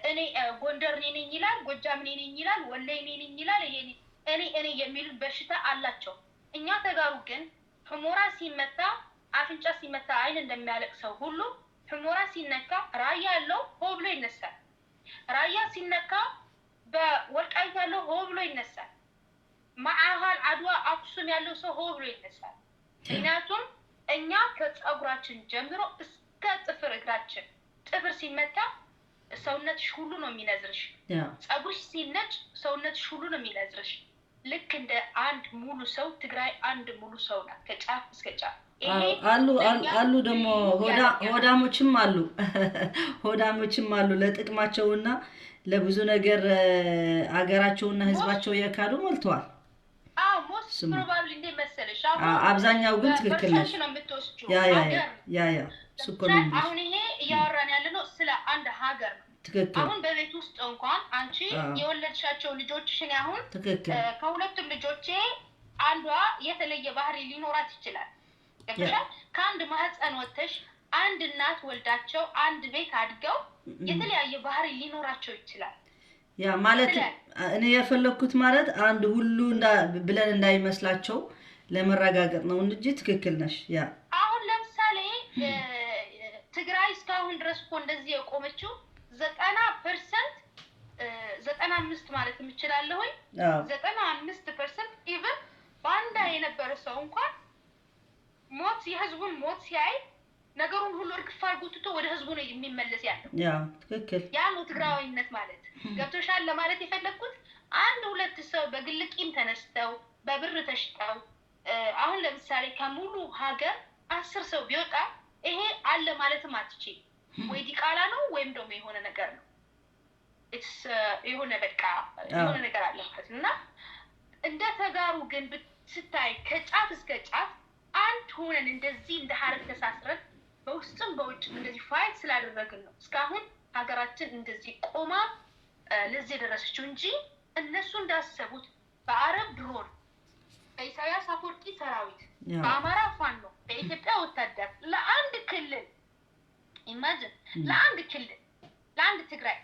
እኔ ጎንደር እኔ ነኝ ይላል፣ ጎጃም እኔ ነኝ ይላል፣ ወሎ እኔ ነኝ ይላል። ይሄ እኔ እኔ የሚል በሽታ አላቸው። እኛ ተጋሩ ግን ሕሞራ ሲመታ አፍንጫ፣ ሲመታ አይን እንደሚያለቅሰው ሁሉ ሕሞራ ሲነካ ራያ ያለው ሆ ብሎ ይነሳል። ራያ ሲነካ በወልቃይት ያለው ሆ ብሎ ይነሳል። መዓሃል፣ አድዋ፣ አክሱም ያለው ሰው ሆ ብሎ ይነሳል። ምክንያቱም እኛ ከፀጉራችን ጀምሮ እስከ ጥፍር እግራችን፣ ጥፍር ሲመታ ሰውነትሽ ሁሉ ነው የሚነዝርሽ። ፀጉርሽ ሲነጭ ሰውነትሽ ሁሉ ነው የሚነዝርሽ። ልክ እንደ አንድ ሙሉ ሰው፣ ትግራይ አንድ ሙሉ ሰው ናት ከጫፍ እስከ ጫፍ። አሉ አሉ ደግሞ ሆዳሞችም አሉ፣ ሆዳሞችም አሉ፣ ለጥቅማቸውና ለብዙ ነገር አገራቸውና ህዝባቸው የካዱ ሞልተዋል። Most probably እንዴት መሰለሽ፣ አብዛኛው ግን ትክክል ነሽ። ነው የምትወስጂው። Yeah፣ እሱ እኮ ነው። አሁን ይሄ እያወራን ያለ ነው ስለ አንድ ሀገር ነው። አሁን በቤት ውስጥ እንኳን አንቺ የወለድሻቸው ልጆችሽን አሁን ከሁለቱም ልጆቼ አንዷ የተለየ ባህሪ ሊኖራት ይችላል። ገብቶሻል? ከአንድ ማህፀን ወጥተሽ አንድ እናት ወልዳቸው አንድ ቤት አድገው የተለያየ ባህሪ ሊኖራቸው ይችላል። Yeah፣ ማለት እኔ የፈለግኩት ማለት አንድ ሁሉ ብለን እንዳይመስላቸው ለመረጋገጥ ነው እንጂ ትክክል ነሽ። Yeah። አሁን ለምሳሌ ትግራይ እስካሁን ድረስ እኮ እንደዚህ የቆመችው 90%፣ 95 ማለት የምችላለሁኝ፣ 95% even ባንዳ የነበረ ሰው እንኳን ሞት፣ የህዝቡን ሞት ሲያይ ነገሩን ሁሉ እርግፍ አድርጎ ትቶ ወደ ህዝቡ ነው የሚመለስ ያለው። Yeah፣ ትክክል። ያ ነው ትግራዋይነት ማለት። ገብቶሻል? ለማለት የፈለግኩት አንድ ሁለት ሰው በግል ቂም ተነስተው በብር ተሽጠው፣ አሁን ለምሳሌ ከሙሉ ሀገር 10 ሰው ቢወጣ ይሄ አለ ማለትም አትችይም። ወይ ዲቃላ ነው ወይም ደግሞ የሆነ ነገር ነው፣ የሆነ በቃ የሆነ ነገር አለ ማለት ነው። እና እንደ ተጋሩ ግን ስታይ ከጫፍ እስከ ጫፍ አንድ ሆነን እንደዚህ እንደ ሀረግ ተሳስረን በውስጥም በውጭም እንደዚህ fight ስላደረግን ነው እስካሁን ሀገራችን እንደዚህ ቆማ ለዚህ የደረሰችው እንጂ እነሱ እንዳሰቡት በአረብ ድሮን፣ በኢሳያስ አፈወርቂ ሰራዊት፣ በአማራ ፋኖ፣ በኢትዮጵያ ወታደር ለአንድ ክልል፣ imagine፣ ለአንድ ክልል፣ ለአንድ ትግራይ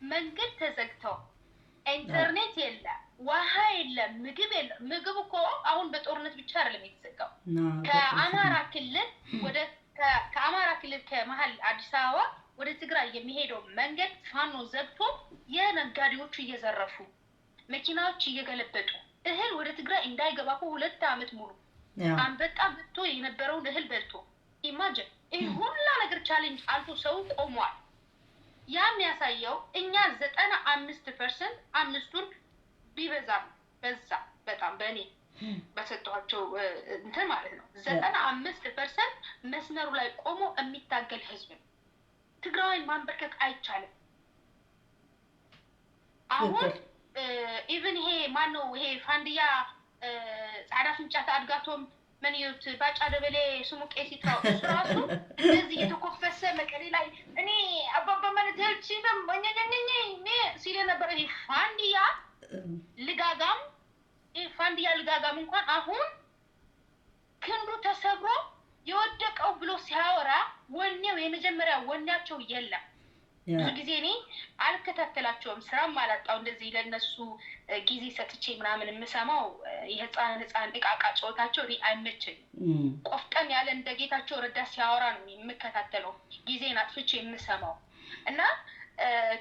መንገድ ተዘግተው፣ ኢንተርኔት የለ፣ ውሃ የለ፣ ምግብ የለ። ምግብ እኮ አሁን በጦርነት ብቻ አይደለም የተዘጋው። ከአማራ ክልል ወደ ከአማራ ክልል ከመሀል አዲስ አበባ ወደ ትግራይ የሚሄደው መንገድ ፋኖ ዘግቶ የነጋዴዎቹ እየዘረፉ፣ መኪናዎች እየገለበጡ፣ እህል ወደ ትግራይ እንዳይገባ እኮ 2 አመት ሙሉ አንበጣ መጥቶ የነበረውን እህል በልቶ፣ imagine፣ ይህ ሁላ ነገር challenge አልፎ ሰው ቆሟል። ያ የሚያሳየው እኛ 95% አምስቱን ቢበዛ በዛ በጣም በእኔ በሰጠኋቸው እንትን ማለት ነው፣ 95% መስመሩ ላይ ቆሞ የሚታገል ህዝብ ነው። ትግራዋይን ማንበርከክ አይቻልም። አሁን even ይሄ ማነው፣ ይሄ ፋንድያ ጻዕዳ ፍንጫ አድጋቶም መን እዩት ባጫ ደበሌ ስሙ ቄስ ይጥራው፣ እሱ ራሱ እንደዚህ እየተኮፈሰ መቀሌ ላይ እኔ አባባ ማለት አልችልም ሲል የነበረ ይሄ ፋንድያ ልጋጋም፣ ይሄ ፋንድያ ልጋጋም እንኳን አሁን ክንዱ ተሰብሮ የወደቀው ብሎ ሲያወራ ወኔው የመጀመሪያ ወኔያቸው የለም። ብዙ ጊዜ እኔ አልከታተላቸውም፣ ስራም አላጣው እንደዚህ ለእነሱ ጊዜ ሰጥቼ ምናምን የምሰማው የህፃን ህፃን እቃቃ ጨዋታቸው እኔ አይመቸኝም። ቆፍጠን ያለ እንደ ጌታቸው ረዳ ሲያወራ ነው የምከታተለው፣ ጊዜን አጥፍቼ የምሰማው። እና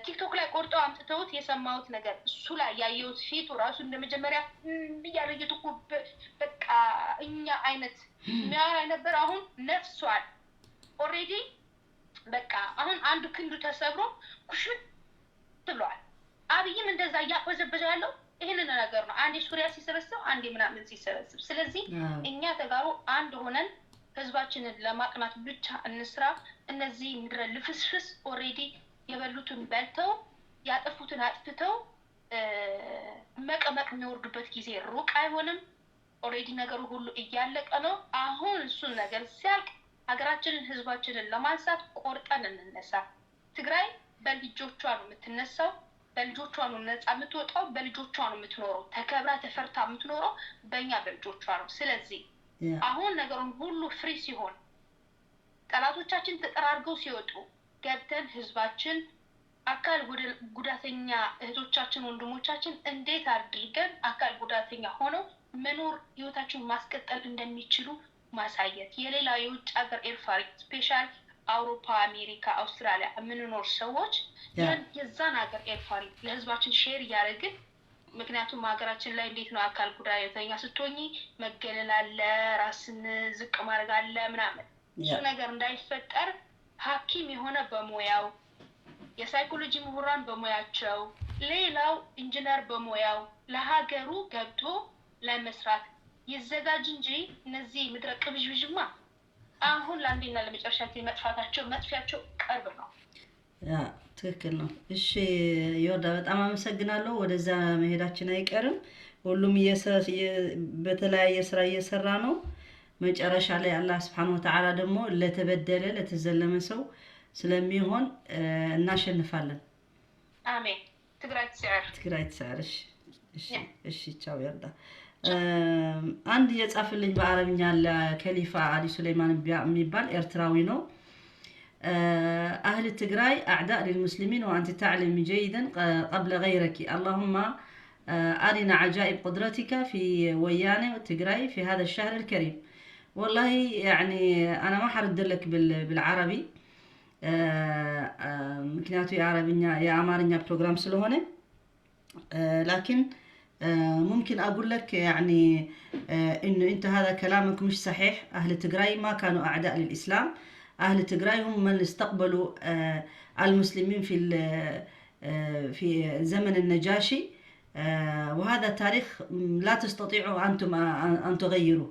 ቲክቶክ ላይ ቆርጠው አምጥተውት የሰማሁት ነገር እሱ ላይ ያየሁት ፊቱ ራሱ እንደመጀመሪያ እያለ እየተኮ በቃ እኛ አይነት የሚያወራ ነበር። አሁን ነፍሷል already፣ በቃ አሁን አንዱ ክንዱ ተሰብሮ ኩሽት ብሏል። አብይም እንደዛ እያቅበዘበዘ ያለው ይህንን ነገር ነው። አንዴ ሱሪያ ሲሰበስብ፣ አንዴ ምናምን ሲሰበስብ። ስለዚህ እኛ ተጋሩ አንድ ሆነን ህዝባችንን ለማቅናት ብቻ እንስራ። እነዚህ ምድረ ልፍስፍስ already የበሉትን በልተው ያጠፉትን አጥፍተው መቀመቅ የሚወርዱበት ጊዜ ሩቅ አይሆንም። Already ነገሩ ሁሉ እያለቀ ነው። አሁን እሱን ነገር ሲያልቅ ሀገራችንን ህዝባችንን ለማንሳት ቆርጠን እንነሳ። ትግራይ በልጆቿ ነው የምትነሳው፣ በልጆቿ ነው ነፃ የምትወጣው፣ በልጆቿ ነው የምትኖረው፣ ተከብራ ተፈርታ የምትኖረው በእኛ በልጆቿ ነው። ስለዚህ አሁን ነገሩን ሁሉ free ሲሆን፣ ጠላቶቻችን ተጠራርገው ሲወጡ ገብተን ህዝባችን፣ አካል ጉዳተኛ እህቶቻችን፣ ወንድሞቻችን እንዴት አድርገን አካል ጉዳተኛ ሆነው መኖር ህይወታቸውን ማስቀጠል እንደሚችሉ ማሳየት፣ የሌላ የውጭ ሀገር ኤርፋሪ special አውሮፓ፣ አሜሪካ፣ አውስትራሊያ የምንኖር ሰዎች የዛን ሀገር ኤርፋሪ ለህዝባችን share እያደረግን፣ ምክንያቱም ሀገራችን ላይ እንዴት ነው፣ አካል ጉዳተኛ ስትሆኚ መገለል አለ፣ ራስን ዝቅ ማድረግ አለ ምናምን፣ እሱ ነገር እንዳይፈጠር ሐኪም የሆነ በሙያው፣ የሳይኮሎጂ ምሁራን በሙያቸው፣ ሌላው ኢንጂነር በሙያው ለሀገሩ ገብቶ ለመስራት ይዘጋጅ እንጂ እነዚህ ምድረ ቅብዥብዥማ አሁን ለአንዴና ለመጨረሻ ጊዜ መጥፋታቸው መጥፊያቸው ቅርብ ነው። Yeah፣ ትክክል ነው። እሺ ዮርዳ፣ በጣም አመሰግናለሁ። ወደዛ መሄዳችን አይቀርም። ሁሉም በተለያየ ስራ እየሰራ ነው። መጨረሻ ላይ አላህ ስብሐነሁ ወተዓላ ደግሞ ለተበደለ ለተዘለመ ሰው ስለሚሆን እናሸንፋለን። አሜን። ትግራይ ትስዕር። ትግራይ ትስዕር። እሺ፣ እሺ፣ ቻው ዮርዳ። አንድ የጻፍልኝ በአረብኛ አለ፣ ከሊፋ አሊ ሱለይማን የሚባል ኤርትራዊ ነው። أهل تجراي أعداء للمسلمين وأنت تعلم جيدا قبل غيرك، اللهم أرنا عجائب قدرتك في وياني وتجراي في هذا الشهر الكريم. والله يعني أنا ما حرد لك بالعربي ምክንያቱ የአረብኛ የአማርኛ ፕሮግራም ስለሆነ፣ لكن ممكن أقول لك يعني إنه أنت هذا كلامك مش صحيح. أهل تجراي ما كانوا أعداء للإسلام. أهل تجراي هم من استقبلوا المسلمين في زمن النجاشي، وهذا تاريخ لا تستطيعوا أنتم أن تغيروه.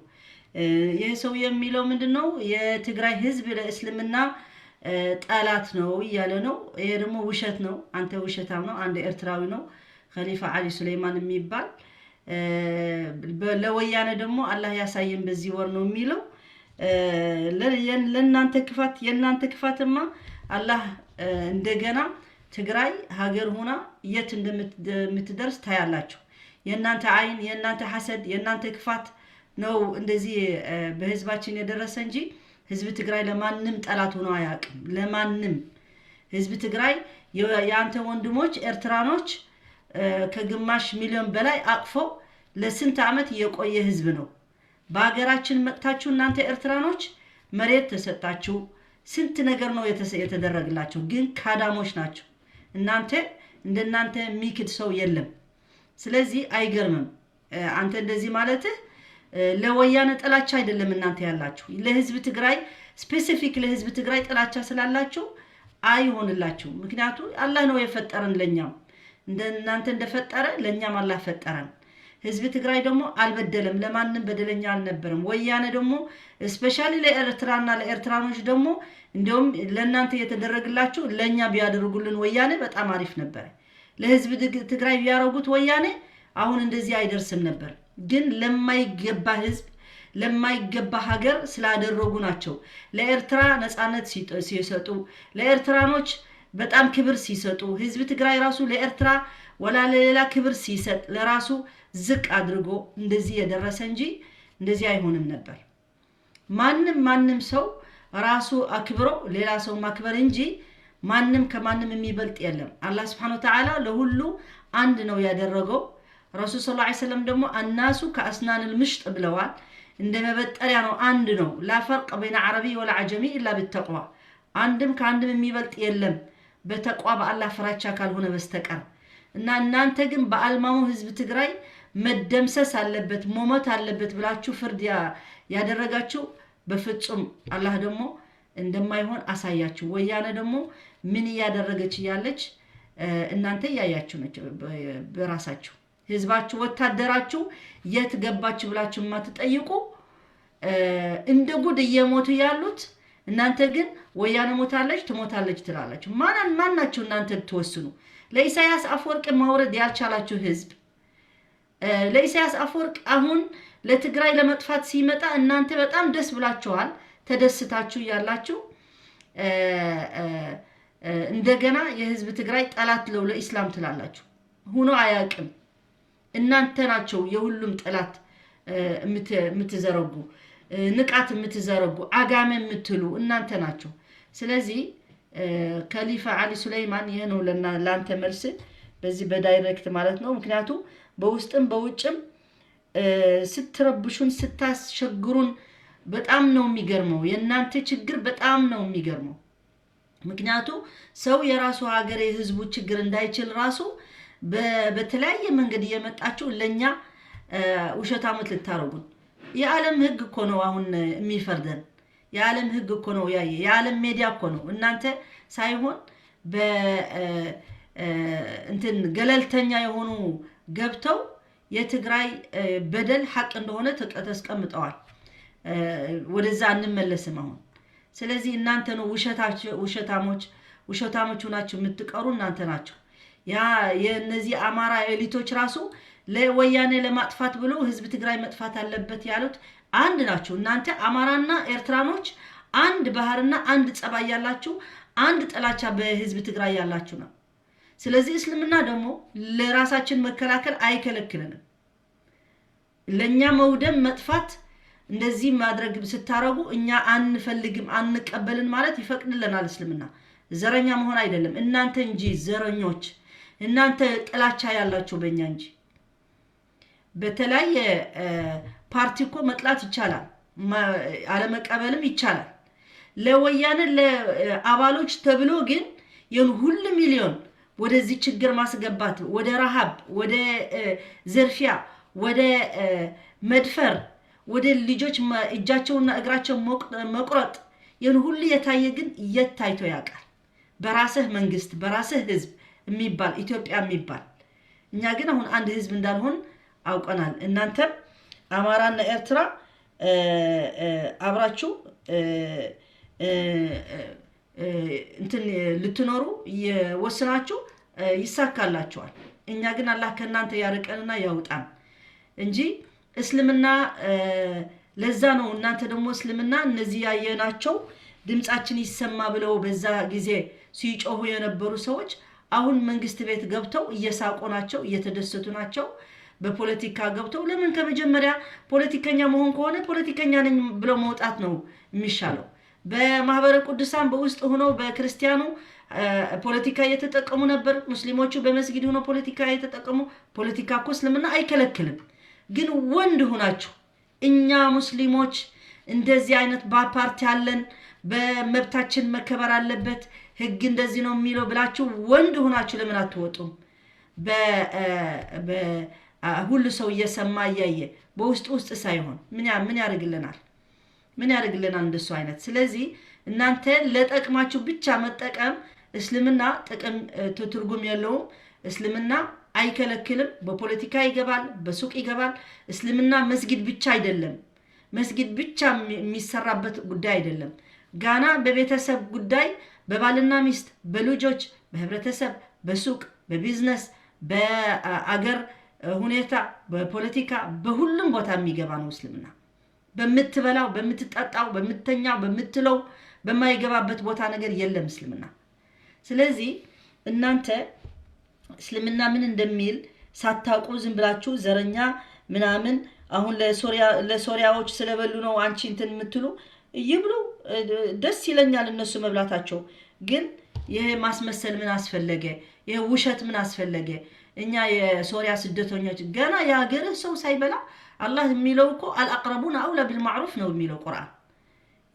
ይህ ሰው የሚለው ምንድን ነው? የትግራይ ህዝብ ለእስልምና ጠላት ነው እያለ ነው። ይሄ ደግሞ ውሸት ነው። አንተ ውሸታም ነው። አንድ ኤርትራዊ ነው ከሊፋ አሊ ሱሌይማን የሚባል። ለወያኔ ደግሞ አላህ ያሳየን በዚህ ወር ነው የሚለው። ለእናንተ ክፋት፣ የእናንተ ክፋትማ አላህ እንደገና ትግራይ ሀገር ሆና የት እንደምትደርስ ታያላችሁ። የእናንተ አይን፣ የእናንተ ሐሰድ፣ የእናንተ ክፋት ነው እንደዚህ በህዝባችን የደረሰ እንጂ ህዝብ ትግራይ ለማንም ጠላት ሆኖ አያውቅም። ለማንም ህዝብ ትግራይ የአንተ ወንድሞች ኤርትራኖች ከግማሽ ሚሊዮን በላይ አቅፎ ለስንት ዓመት የቆየ ህዝብ ነው። በሀገራችን መጥታችሁ እናንተ ኤርትራኖች መሬት ተሰጣችሁ፣ ስንት ነገር ነው የተደረግላቸው። ግን ካዳሞች ናቸው። እናንተ እንደናንተ የሚክድ ሰው የለም። ስለዚህ አይገርምም አንተ እንደዚህ ማለትህ። ለወያነ ጥላቻ አይደለም እናንተ ያላችሁ፣ ለህዝብ ትግራይ specific ለህዝብ ትግራይ ጥላቻ ስላላችሁ አይሆንላችሁም። ምክንያቱ አላህ ነው የፈጠረን፣ ለኛም እናንተ እንደፈጠረ ለእኛም አላህ ፈጠረን። ህዝብ ትግራይ ደግሞ አልበደለም፣ ለማንም በደለኛ አልነበረም። ወያነ ደግሞ especially ለኤርትራና ለኤርትራኖች ደግሞ እንዲሁም ለእናንተ የተደረግላችሁ ለእኛ ቢያደርጉልን ወያኔ በጣም አሪፍ ነበረ። ለህዝብ ትግራይ ቢያደርጉት ወያኔ አሁን እንደዚህ አይደርስም ነበር። ግን ለማይገባ ህዝብ ለማይገባ ሀገር ስላደረጉ ናቸው። ለኤርትራ ነፃነት ሲሰጡ፣ ለኤርትራኖች በጣም ክብር ሲሰጡ፣ ህዝብ ትግራይ ራሱ ለኤርትራ ወላ ለሌላ ክብር ሲሰጥ ለራሱ ዝቅ አድርጎ እንደዚህ የደረሰ እንጂ እንደዚህ አይሆንም ነበር። ማንም ማንም ሰው ራሱ አክብሮ ሌላ ሰው ማክበር እንጂ ማንም ከማንም የሚበልጥ የለም። አላህ ስብሐነ ወተዓላ ለሁሉ አንድ ነው ያደረገው። ረሱል ሰለላሁ ዐለይሂ ወሰለም ደግሞ الناس كأسنان المشط ብለዋል። እንደ መበጠሪያ ነው፣ አንድ ነው። لا فرق بين عربي ولا عجمي إلا بالتقوى። አንድም ከአንድም የሚበልጥ የለም በተቅዋ በአላህ ፍራቻ ካልሆነ በስተቀር። እና እናንተ ግን በአልማሞ ህዝብ ትግራይ መደምሰስ አለበት፣ መሞት አለበት ብላችሁ ፍርድ ያደረጋችሁ በፍጹም አላህ ደግሞ እንደማይሆን አሳያችሁ። ወያነ ደግሞ ምን እያደረገች እያለች እናንተ እያያችሁ ነች። በራሳችሁ ህዝባችሁ ወታደራችሁ የት ገባችሁ ብላችሁ የማትጠይቁ፣ እንደ ጉድ እየሞቱ ያሉት፣ እናንተ ግን ወያነ ሞታለች ትሞታለች ትላላችሁ። ማን ማን ናችሁ እናንተ ልትወስኑ? ለኢሳያስ አፈወርቅ ማውረድ ያልቻላችሁ ህዝብ፣ ለኢሳያስ አፈወርቅ አሁን ለትግራይ ለመጥፋት ሲመጣ እናንተ በጣም ደስ ብላችኋል፣ ተደስታችሁ ያላችሁ፣ እንደገና የህዝብ ትግራይ ጠላት ለው ለኢስላም ትላላችሁ። ሁኖ አያውቅም። እናንተ ናቸው የሁሉም ጠላት የምትዘረጉ፣ ንቃት የምትዘረጉ፣ አጋመ የምትሉ እናንተ ናቸው። ስለዚህ ከሊፋ ዓሊ ሱለይማን ይህ ነው ለአንተ መልስ በዚህ በ direct ማለት ነው። ምክንያቱ በውስጥም በውጭም ስትረብሹን ስታስቸግሩን በጣም ነው የሚገርመው። የእናንተ ችግር በጣም ነው የሚገርመው። ምክንያቱ ሰው የራሱ ሀገር የህዝቡ ችግር እንዳይችል ራሱ በተለያየ መንገድ እየመጣችሁ ለእኛ ውሸታሞች ልታረጉን። የዓለም ህግ እኮ ነው አሁን የሚፈርደን። የዓለም ህግ እኮ ነው ያየ፣ የዓለም ሜዲያ እኮ ነው፣ እናንተ ሳይሆን እንትን ገለልተኛ የሆኑ ገብተው የትግራይ በደል ሐቅ እንደሆነ ተስቀምጠዋል። ወደዛ አንመለስም አሁን። ስለዚህ እናንተ ነው ውሸታሞች፣ ውሸታሞች ሆናችሁ የምትቀሩ እናንተ ናቸው። ያ የእነዚህ አማራ elite ኦች ራሱ ለወያኔ ለማጥፋት ብሎ ህዝብ ትግራይ መጥፋት አለበት ያሉት አንድ ናቸው። እናንተ አማራና ኤርትራኖች አንድ ባህርና አንድ ጸባይ ያላችሁ፣ አንድ ጥላቻ በህዝብ ትግራይ ያላችሁ ነው። ስለዚህ እስልምና ደግሞ ለራሳችን መከላከል አይከለክለንም። ለእኛ መውደም፣ መጥፋት እንደዚህ ማድረግ ስታረጉ እኛ አንፈልግም አንቀበልን ማለት ይፈቅድልናል እስልምና። ዘረኛ መሆን አይደለም፣ እናንተ እንጂ ዘረኞች፣ እናንተ ጥላቻ ያላችሁ በእኛ እንጂ። በተለያየ ፓርቲ እኮ መጥላት ይቻላል፣ አለመቀበልም ይቻላል። ለወያነ ለአባሎች ተብሎ ግን ይህን ሁሉ ሚሊዮን ወደዚህ ችግር ማስገባት፣ ወደ ረሃብ፣ ወደ ዝርፊያ፣ ወደ መድፈር፣ ወደ ልጆች እጃቸውና እግራቸው መቁረጥ፣ ይህን ሁሉ የታየ ግን የት ታይቶ ያውቃል? በራስህ መንግስት፣ በራስህ ህዝብ የሚባል ኢትዮጵያ የሚባል። እኛ ግን አሁን አንድ ህዝብ እንዳልሆን አውቀናል። እናንተም አማራና ኤርትራ አብራችሁ እንትን ልትኖሩ ወስናችሁ ይሳካላችኋል። እኛ ግን አላህ ከእናንተ ያርቀንና ያውጣን እንጂ እስልምና ለዛ ነው። እናንተ ደግሞ እስልምና እነዚህ ያየናቸው ድምፃችን ይሰማ ብለው በዛ ጊዜ ሲጮሁ የነበሩ ሰዎች አሁን መንግስት ቤት ገብተው እየሳቁ ናቸው፣ እየተደሰቱ ናቸው። በፖለቲካ ገብተው ለምን ከመጀመሪያ ፖለቲከኛ መሆን ከሆነ ፖለቲከኛ ነኝ ብለው መውጣት ነው የሚሻለው። በማህበረ ቅዱሳን በውስጥ ሆነው በክርስቲያኑ ፖለቲካ እየተጠቀሙ ነበር። ሙስሊሞቹ በመስጊድ ሆነው ፖለቲካ እየተጠቀሙ፣ ፖለቲካ እኮ እስልምና አይከለክልም። ግን ወንድ ሆናችሁ እኛ ሙስሊሞች እንደዚህ አይነት ፓርቲ አለን፣ በመብታችን መከበር አለበት፣ ህግ እንደዚህ ነው የሚለው ብላችሁ ወንድ ሆናችሁ ለምን አትወጡም? ሁሉ ሰው እየሰማ እያየ በውስጥ ውስጥ ሳይሆን ምን ያደርግልናል? ምን ያደርግልናል እንደሱ አይነት? ስለዚህ እናንተ ለጠቅማችሁ ብቻ መጠቀም እስልምና ጥቅም ትርጉም የለውም። እስልምና አይከለክልም። በፖለቲካ ይገባል፣ በሱቅ ይገባል። እስልምና መስጊድ ብቻ አይደለም፣ መስጊድ ብቻ የሚሰራበት ጉዳይ አይደለም። ጋና በቤተሰብ ጉዳይ፣ በባልና ሚስት፣ በልጆች፣ በህብረተሰብ፣ በሱቅ፣ በቢዝነስ፣ በአገር ሁኔታ፣ በፖለቲካ፣ በሁሉም ቦታ የሚገባ ነው እስልምና። በምትበላው፣ በምትጠጣው፣ በምትተኛው፣ በምትለው በማይገባበት ቦታ ነገር የለም እስልምና። ስለዚህ እናንተ እስልምና ምን እንደሚል ሳታውቁ ዝም ብላችሁ ዘረኛ ምናምን፣ አሁን ለሶሪያዎች ስለበሉ ነው አንቺ እንትን የምትሉ፣ ይብሉ፣ ደስ ይለኛል እነሱ መብላታቸው። ግን ይሄ ማስመሰል ምን አስፈለገ? ይሄ ውሸት ምን አስፈለገ? እኛ የሶሪያ ስደተኞች ገና የሀገርህ ሰው ሳይበላ፣ አላህ የሚለው እኮ الأقربون أولى بالمعروف ነው የሚለው ቁርአን።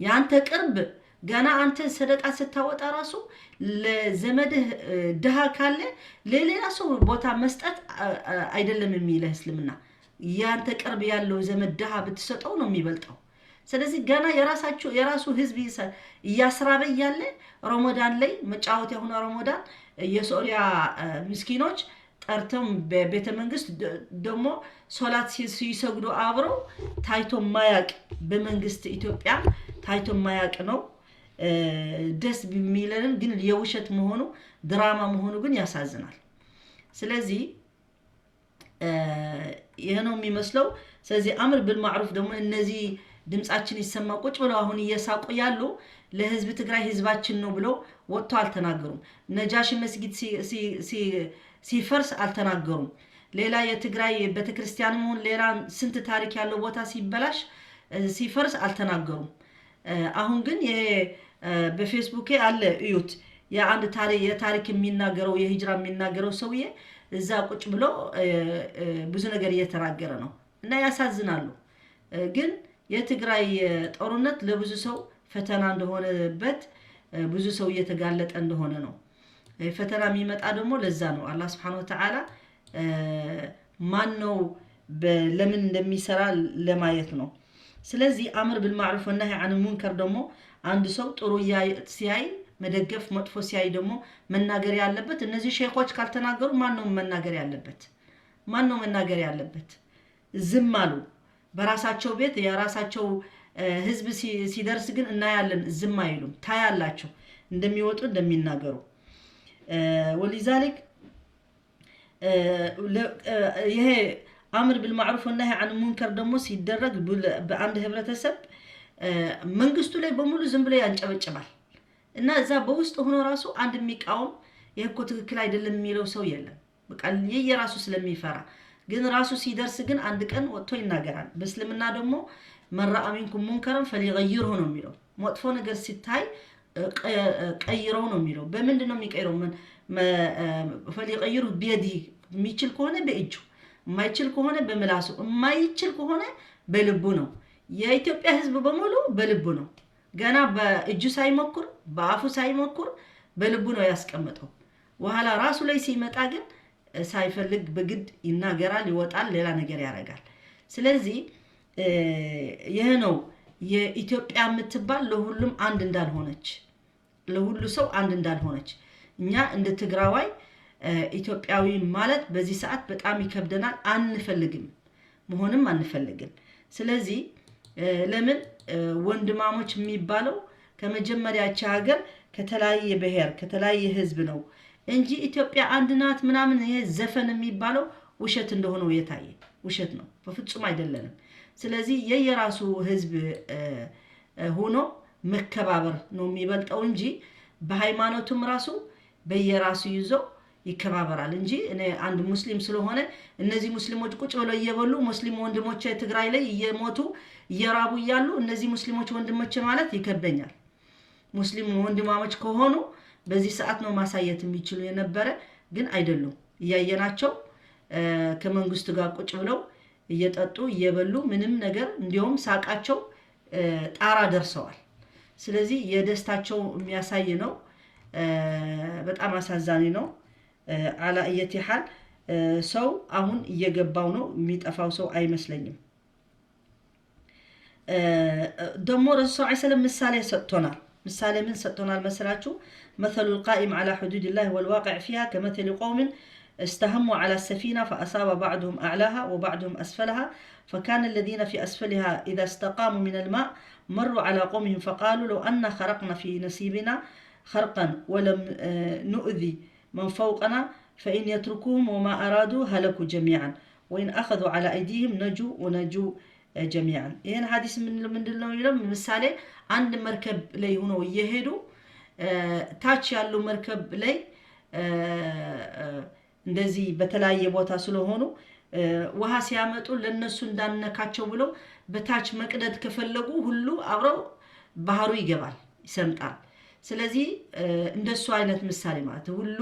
የአንተ ቅርብ ገና አንተ ሰደቃ ስታወጣ ራሱ ለዘመድህ ድሃ ካለ ለሌላ ሰው ቦታ መስጠት አይደለም የሚልህ እስልምና። የአንተ ቅርብ ያለው ዘመድ ድሃ ብትሰጠው ነው የሚበልጠው። ስለዚህ ገና የራሳቸው የራሱ ህዝብ እያስራበ እያለ ረመዳን ላይ መጫወት የሆነ ረመዳን የሶሪያ ምስኪኖች ጠርተው በቤተ መንግስት ደግሞ ሶላት ሲሰግዱ አብረው ታይቶ ማያቅ፣ በመንግስት ኢትዮጵያ ታይቶ ማያቅ ነው። ደስ የሚለንም ግን የውሸት መሆኑ፣ ድራማ መሆኑ ግን ያሳዝናል። ስለዚህ ይህ ነው የሚመስለው። ስለዚህ أمر بالمعروف ደግሞ እነዚህ ድምፃችን ይሰማ ቁጭ ብለው አሁን እየሳቁ ያሉ ለህዝብ ትግራይ ህዝባችን ነው ብለው ወጥቶ አልተናገሩም። ነጃሺ መስጊድ ሲፈርስ አልተናገሩም። ሌላ የትግራይ ቤተክርስቲያንም ሆን ሌላ ስንት ታሪክ ያለው ቦታ ሲበላሽ ሲፈርስ አልተናገሩም። አሁን ግን ይሄ በፌስቡኬ አለ፣ እዩት። የአንድ የታሪክ የሚናገረው፣ የሂጅራ የሚናገረው ሰውዬ እዛ ቁጭ ብሎ ብዙ ነገር እየተናገረ ነው እና ያሳዝናሉ። ግን የትግራይ ጦርነት ለብዙ ሰው ፈተና እንደሆነበት፣ ብዙ ሰው እየተጋለጠ እንደሆነ ነው። ፈተና የሚመጣ ደግሞ ለዛ ነው። አላህ سبحانه وتعالى ማን ነው ለምን እንደሚሰራ ለማየት ነው። ስለዚህ أمر بالمعروف ونهي عن المنكر ደግሞ አንድ ሰው ጥሩ ሲያይ መደገፍ፣ መጥፎ ሲያይ ደግሞ መናገር ያለበት፣ እነዚህ ሼኾች ካልተናገሩ ማን ነው መናገር ያለበት? ማን ነው መናገር ያለበት? ዝም አሉ። በራሳቸው ቤት የራሳቸው ህዝብ ሲደርስ ግን እናያለን፣ ዝም አይሉም። ታያላቸው እንደሚወጡ እንደሚናገሩ። ولذلك ይሄ أمر بالمعروف ونهي عن المنكر ደግሞ ሲደረግ በአንድ ህብረተሰብ መንግስቱ ላይ በሙሉ ዝም ብሎ ያንጨበጭባል እና እዛ በውስጥ ሆኖ ራሱ አንድ የሚቃወም፣ ይህ እኮ ትክክል አይደለም የሚለው ሰው የለም። በቃ የየራሱ ስለሚፈራ፣ ግን ራሱ ሲደርስ ግን አንድ ቀን ወጥቶ ይናገራል። በእስልምና ደግሞ من رأى منكم منكرا فليغيره ነው የሚለው። መጥፎ ነገር ሲታይ ቀይረው ነው የሚለው። በምንድን ነው የሚቀይረው? فليغيره بيده፣ የሚችል ከሆነ በእጁ፣ የማይችል ከሆነ በምላሱ፣ የማይችል ከሆነ በልቡ ነው። የኢትዮጵያ ሕዝብ በሙሉ በልቡ ነው። ገና በእጁ ሳይሞክር፣ በአፉ ሳይሞክር በልቡ ነው ያስቀመጠው። በኋላ ራሱ ላይ ሲመጣ ግን ሳይፈልግ በግድ ይናገራል፣ ይወጣል፣ ሌላ ነገር ያደርጋል። ስለዚህ ይህ ነው የኢትዮጵያ የምትባል ለሁሉም አንድ እንዳልሆነች፣ ለሁሉ ሰው አንድ እንዳልሆነች። እኛ እንደ ትግራዋይ ኢትዮጵያዊ ማለት በዚህ ሰዓት በጣም ይከብደናል፣ አንፈልግም፣ መሆንም አንፈልግም። ስለዚህ ለምን ወንድማሞች የሚባለው ከመጀመሪያች ሀገር ከተለያየ ብሔር ከተለያየ ህዝብ ነው እንጂ ኢትዮጵያ አንድ ናት ምናምን ይሄ ዘፈን የሚባለው ውሸት እንደሆነው የታየ ውሸት ነው። በፍጹም አይደለንም። ስለዚህ የየራሱ ህዝብ ሆኖ መከባበር ነው የሚበልጠው እንጂ በሃይማኖቱም ራሱ በየራሱ ይዞ ይከባበራል እንጂ እኔ አንድ ሙስሊም ስለሆነ እነዚህ ሙስሊሞች ቁጭ ብለው እየበሉ፣ ሙስሊም ወንድሞቼ ትግራይ ላይ እየሞቱ እየራቡ እያሉ እነዚህ ሙስሊሞች ወንድሞቼ ማለት ይከብደኛል። ሙስሊም ወንድማሞች ከሆኑ በዚህ ሰዓት ነው ማሳየት የሚችሉ የነበረ፣ ግን አይደሉም። እያየናቸው ከመንግስቱ ጋር ቁጭ ብለው እየጠጡ እየበሉ ምንም ነገር እንዲሁም ሳቃቸው ጣራ ደርሰዋል። ስለዚህ የደስታቸው የሚያሳይ ነው። በጣም አሳዛኝ ነው። على أي حال ሰው አሁን እየገባው ነው። የሚጠፋው ሰው አይመስለኝም። ደግሞ ረሱል ስ ሰለም ምሳሌ ሰጥቶናል። ምሳሌ ምን ሰጥቶናል መሰላችሁ? مثل القائم على حدود الله والواقع فيها كمثل قوم استهموا على السفينة فأصاب بعضهم أعلاها وبعضهم أسفلها، فكان الذين في أسفلها إذا استقاموا من الماء مروا على قومهم فقالوا لو أن خرقنا في نصيبنا خرقا ولم نؤذي من فوقنا، فإن يتركوهم وما أرادوا هلكوا جميعا، وإن أخذوا على أيديهم نجوا ونجوا جميعا። ይህን ሀዲስ ምንድን ነው የሚለው? ምሳሌ አንድ መርከብ ላይ ሆነው እየሄዱ ታች ያሉ መርከብ ላይ እንደዚህ በተለያየ ቦታ ስለሆኑ ውሃ ሲያመጡ ለነሱ እንዳነካቸው ብለው በታች መቅደድ ከፈለጉ ሁሉ አብረው ባህሩ ይገባል፣ ይሰምጣል። ስለዚህ እንደሱ አይነት ምሳሌ ማለት ሁሉ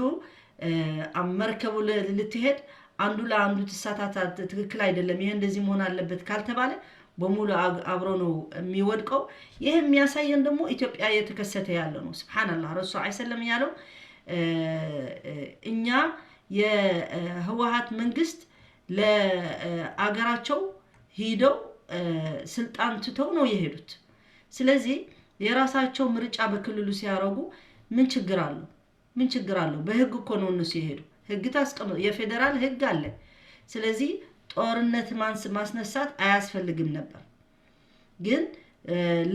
መርከቡ ልትሄድ አንዱ ለአንዱ ትሳታታ፣ ትክክል አይደለም፣ ይሄ እንደዚህ መሆን አለበት ካልተባለ በሙሉ አብሮ ነው የሚወድቀው። ይህ የሚያሳየን ደግሞ ኢትዮጵያ እየተከሰተ ያለ ነው። سبحان الله፣ ረሱል ሰለም ያለው እኛ የህወሀት መንግስት ለአገራቸው ሂደው ስልጣን ትተው ነው የሄዱት። ስለዚህ የራሳቸው ምርጫ በክልሉ ሲያደርጉ ምን ችግር አለው? ምን ችግር አለው? በህግ እኮ ነው እነሱ የሄዱ። ህግ ታስቀምጡ፣ የፌዴራል ህግ አለ። ስለዚህ ጦርነት ማስነሳት አያስፈልግም ነበር። ግን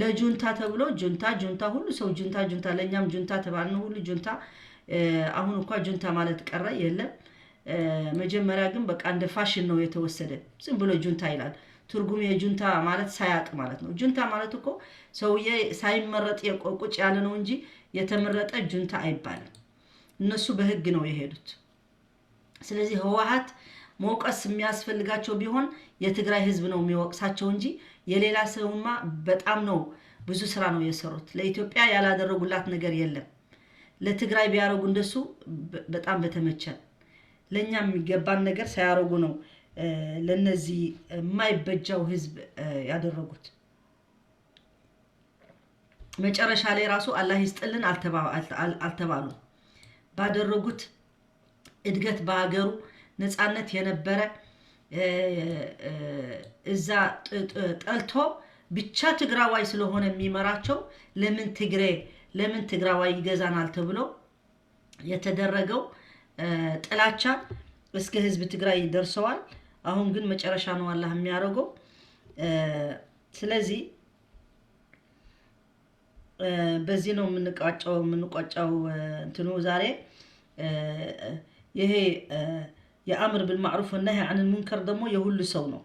ለጁንታ ተብሎ ጁንታ ጁንታ፣ ሁሉ ሰው ጁንታ ጁንታ፣ ለእኛም ጁንታ ተባልን፣ ሁሉ ጁንታ። አሁን እንኳ ጁንታ ማለት ቀረ፣ የለም። መጀመሪያ ግን በቃ እንደ ፋሽን ነው የተወሰደ። ዝም ብሎ ጁንታ ይላል። ትርጉም የጁንታ ማለት ሳያቅ ማለት ነው። ጁንታ ማለት እኮ ሰውዬ ሳይመረጥ ቁጭ ያለ ነው እንጂ የተመረጠ ጁንታ አይባልም። እነሱ በህግ ነው የሄዱት። ስለዚህ ህወሀት መውቀስ የሚያስፈልጋቸው ቢሆን የትግራይ ህዝብ ነው የሚወቅሳቸው እንጂ የሌላ ሰውማ በጣም ነው፣ ብዙ ስራ ነው የሰሩት። ለኢትዮጵያ ያላደረጉላት ነገር የለም። ለትግራይ ቢያደርጉ እንደሱ በጣም በተመቸን። ለእኛ የሚገባን ነገር ሳያደርጉ ነው ለነዚህ የማይበጃው ህዝብ ያደረጉት። መጨረሻ ላይ ራሱ አላህ ይስጥልን አልተባሉም። ባደረጉት እድገት በሀገሩ ነፃነት የነበረ እዛ ጠልቶ ብቻ ትግራዋይ ስለሆነ የሚመራቸው፣ ለምን ትግሬ፣ ለምን ትግራዋይ ይገዛናል ተብሎ የተደረገው ጥላቻ እስከ ህዝብ ትግራይ ደርሰዋል። አሁን ግን መጨረሻ ነው አላህ የሚያደርገው። ስለዚህ በዚህ ነው የምንቋጨው እንትኑ ዛሬ። ይሄ የ أمر بالمعروف والنهي عن المنكر ደግሞ የሁሉ ሰው ነው።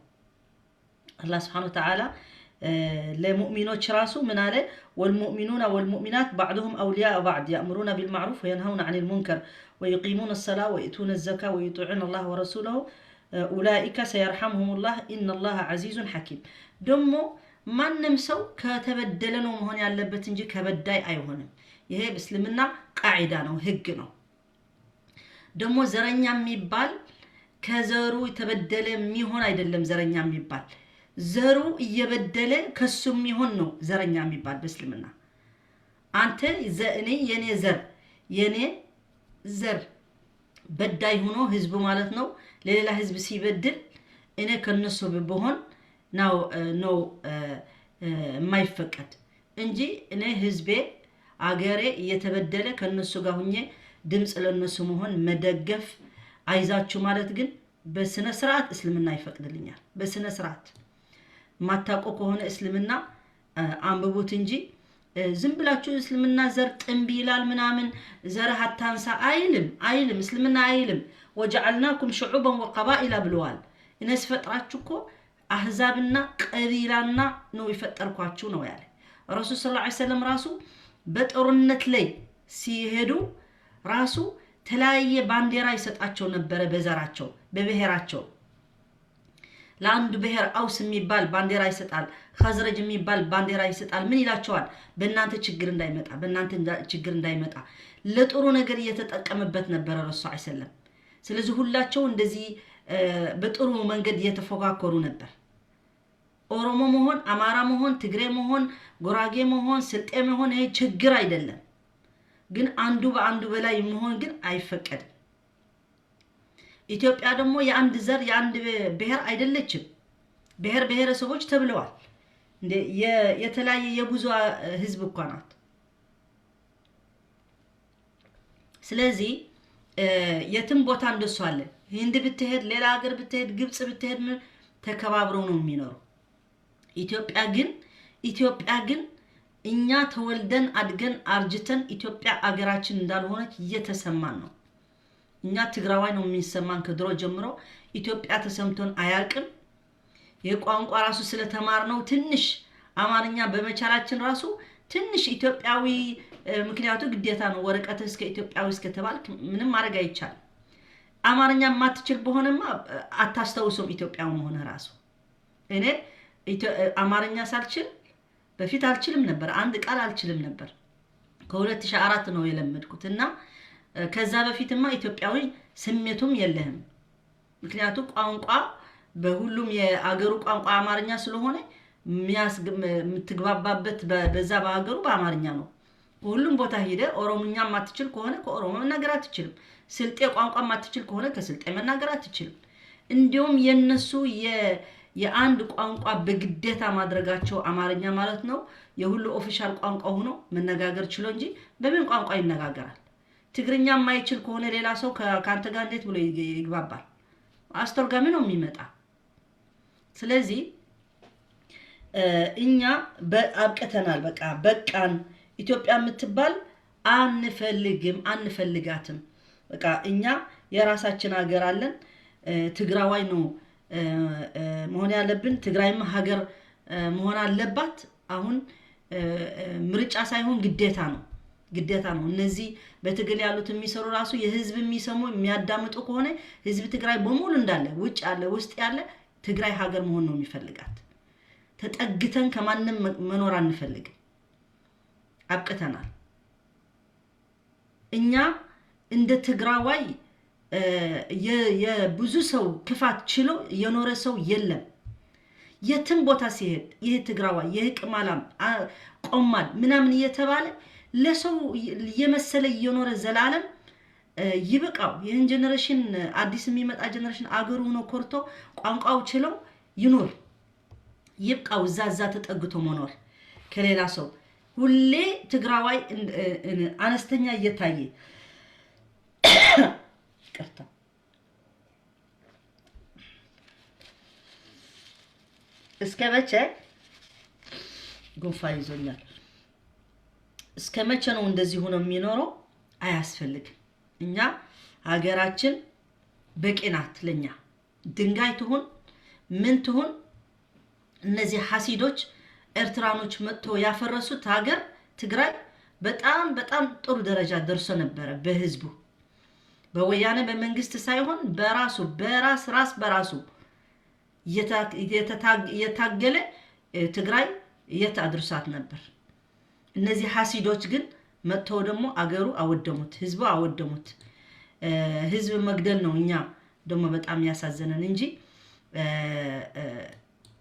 አላህ سبحانه وتعالى ለሙእሚኖች ራሱ ምን አለ? والمؤمنون والمؤمنات بعضهم أولياء بعض، يأمرون بالمعروف وينهون عن المنكر ويقيمون الصلاة ويؤتون الزكاة ويطيعون الله ورسوله، أولئك سيرحمهم الله، إن الله عزيز حكيم። ደግሞ ማንም ሰው ከተበደለ ነው መሆን ያለበት እንጂ ከበዳይ አይሆንም። ይሄ በእስልምና قاعدة ነው፣ ህግ ነው። ደግሞ ዘረኛ የሚባል ከዘሩ የተበደለ የሚሆን አይደለም። ዘረኛ የሚባል ዘሩ እየበደለ ከሱ የሚሆን ነው ዘረኛ የሚባል በእስልምና። አንተ እኔ የኔ ዘር በዳይ ሆኖ ህዝቡ ማለት ነው ለሌላ ህዝብ ሲበድል እኔ ከነሱ ብሆን ነው የማይፈቀድ እንጂ እኔ ህዝቤ አገሬ እየተበደለ ከነሱ ጋር ሁኜ ድምፅ ለነሱ መሆን፣ መደገፍ፣ አይዛችሁ ማለት ግን በስነ ስርዓት እስልምና ይፈቅድልኛል። በስነ ስርዓት የማታውቁ ከሆነ እስልምና አንብቡት እንጂ ዝም ብላችሁ እስልምና ዘር ጥንብ ይላል ምናምን፣ ዘርህ አታንሳ አይልም፣ አይልም፣ እስልምና አይልም። وجعلناكم شعوبا وقبائل ብለዋል። እኔ ስፈጥራችሁ እኮ አህዛብና ቀቢላና ነው የፈጠርኳችሁ ነው ያለ። ረሱል صلى الله عليه وسلم ራሱ በጦርነት ላይ ሲሄዱ ራሱ ተለያየ ባንዲራ ይሰጣቸው ነበረ፣ በዘራቸው በብሔራቸው። ለአንዱ ብሔር አውስ የሚባል ባንዲራ ይሰጣል፣ ኸዝረጅ የሚባል ባንዲራ ይሰጣል። ምን ይላቸዋል? በእናንተ ችግር እንዳይመጣ፣ በእናንተ ችግር እንዳይመጣ ለጥሩ ነገር እየተጠቀመበት ነበረ ረሱ ሰለም። ስለዚህ ሁላቸው እንደዚህ በጥሩ መንገድ እየተፎካከሩ ነበር። ኦሮሞ መሆን፣ አማራ መሆን፣ ትግሬ መሆን፣ ጉራጌ መሆን፣ ስልጤ መሆን ይሄ ችግር አይደለም። ግን አንዱ በአንዱ በላይ መሆን ግን አይፈቀድም። ኢትዮጵያ ደግሞ የአንድ ዘር የአንድ ብሔር አይደለችም። ብሔር ብሔረሰቦች ተብለዋል። እንዴ የተለያየ የብዙ ህዝብ እኮ ናት። ስለዚህ የትም ቦታ እንደሱ አለ። ህንድ ብትሄድ፣ ሌላ ሀገር ብትሄድ፣ ግብፅ ብትሄድ ምን ተከባብረው ነው የሚኖሩ። ኢትዮጵያ ግን ኢትዮጵያ ግን እኛ ተወልደን አድገን አርጅተን ኢትዮጵያ አገራችን እንዳልሆነች እየተሰማን ነው። እኛ ትግራዋይ ነው የሚሰማን ከድሮ ጀምሮ። ኢትዮጵያ ተሰምቶን አያውቅም። የቋንቋ ራሱ ስለተማር ነው ትንሽ አማርኛ በመቻላችን ራሱ ትንሽ ኢትዮጵያዊ፣ ምክንያቱ ግዴታ ነው። ወረቀት እስከ ኢትዮጵያዊ እስከተባልክ ምንም ማድረግ አይቻልም። አማርኛ የማትችል በሆነማ አታስታውሰውም ኢትዮጵያዊ መሆንህ ራሱ። እኔ አማርኛ ሳልችል በፊት አልችልም ነበር፣ አንድ ቃል አልችልም ነበር። ከ2004 ነው የለመድኩት እና ከዛ በፊትማ ኢትዮጵያዊ ስሜቱም የለህም። ምክንያቱም ቋንቋ በሁሉም የአገሩ ቋንቋ አማርኛ ስለሆነ የምትግባባበት በዛ በሀገሩ በአማርኛ ነው። ሁሉም ቦታ ሄደ ኦሮምኛ የማትችል ከሆነ ከኦሮሞ መናገር አትችልም። ስልጤ ቋንቋ የማትችል ከሆነ ከስልጤ መናገር አትችልም። እንዲሁም የነሱ የአንድ ቋንቋ በግዴታ ማድረጋቸው አማርኛ ማለት ነው የሁሉ official ቋንቋ ሆኖ መነጋገር ችሎ እንጂ በምን ቋንቋ ይነጋገራል? ትግርኛ የማይችል ከሆነ ሌላ ሰው ከአንተ ጋር እንዴት ብሎ ይግባባል? አስተርጓሚ ነው የሚመጣ። ስለዚህ እኛ አብቅተናል። በቃ በቃን። ኢትዮጵያ የምትባል አንፈልግም፣ አንፈልጋትም። በቃ እኛ የራሳችን ሀገር አለን። ትግራዋይ ነው መሆን ያለብን። ትግራይም ሀገር መሆን አለባት። አሁን ምርጫ ሳይሆን ግዴታ ነው፣ ግዴታ ነው። እነዚህ በትግል ያሉት የሚሰሩ ራሱ የህዝብ የሚሰሙ የሚያዳምጡ ከሆነ ህዝብ ትግራይ በሙሉ እንዳለ ውጭ ያለ ውስጥ ያለ ትግራይ ሀገር መሆን ነው የሚፈልጋት። ተጠግተን ከማንም መኖር አንፈልግም። አብቅተናል። እኛ እንደ ትግራዋይ የብዙ ሰው ክፋት ችሎ የኖረ ሰው የለም። የትም ቦታ ሲሄድ ይህ ትግራዋይ፣ ይህ ቅማላም፣ ቆማል ምናምን እየተባለ ለሰው እየመሰለ እየኖረ ዘላለም ይብቃው። ይህን generation አዲስ የሚመጣ generation አገሩ ሆኖ ኮርቶ ቋንቋው ችለው ይኑር። ይብቃው እዛ እዛ ተጠግቶ መኖር ከሌላ ሰው። ሁሌ ትግራዋይ አነስተኛ እየታየ፣ ይቅርታ፣ እስከ መቼ ጉንፋን ይዞኛል። እስከ መቼ ነው እንደዚህ ሆኖ የሚኖረው? አያስፈልግም። እኛ ሀገራችን በቂ ናት ለኛ። ድንጋይ ትሁን ምን ትሁን እነዚህ ሀሲዶች ኤርትራኖች መጥቶ ያፈረሱት ሀገር ትግራይ በጣም በጣም ጥሩ ደረጃ ደርሶ ነበረ። በህዝቡ በወያኔ በመንግስት ሳይሆን በራሱ በራስ ራስ በራሱ እየታገለ ትግራይ የት አድርሷት ነበር። እነዚህ ሀሲዶች ግን መጥተው ደግሞ አገሩ አወደሙት፣ ህዝቡ አወደሙት። ህዝብ መግደል ነው እኛ ደግሞ በጣም ያሳዘነን እንጂ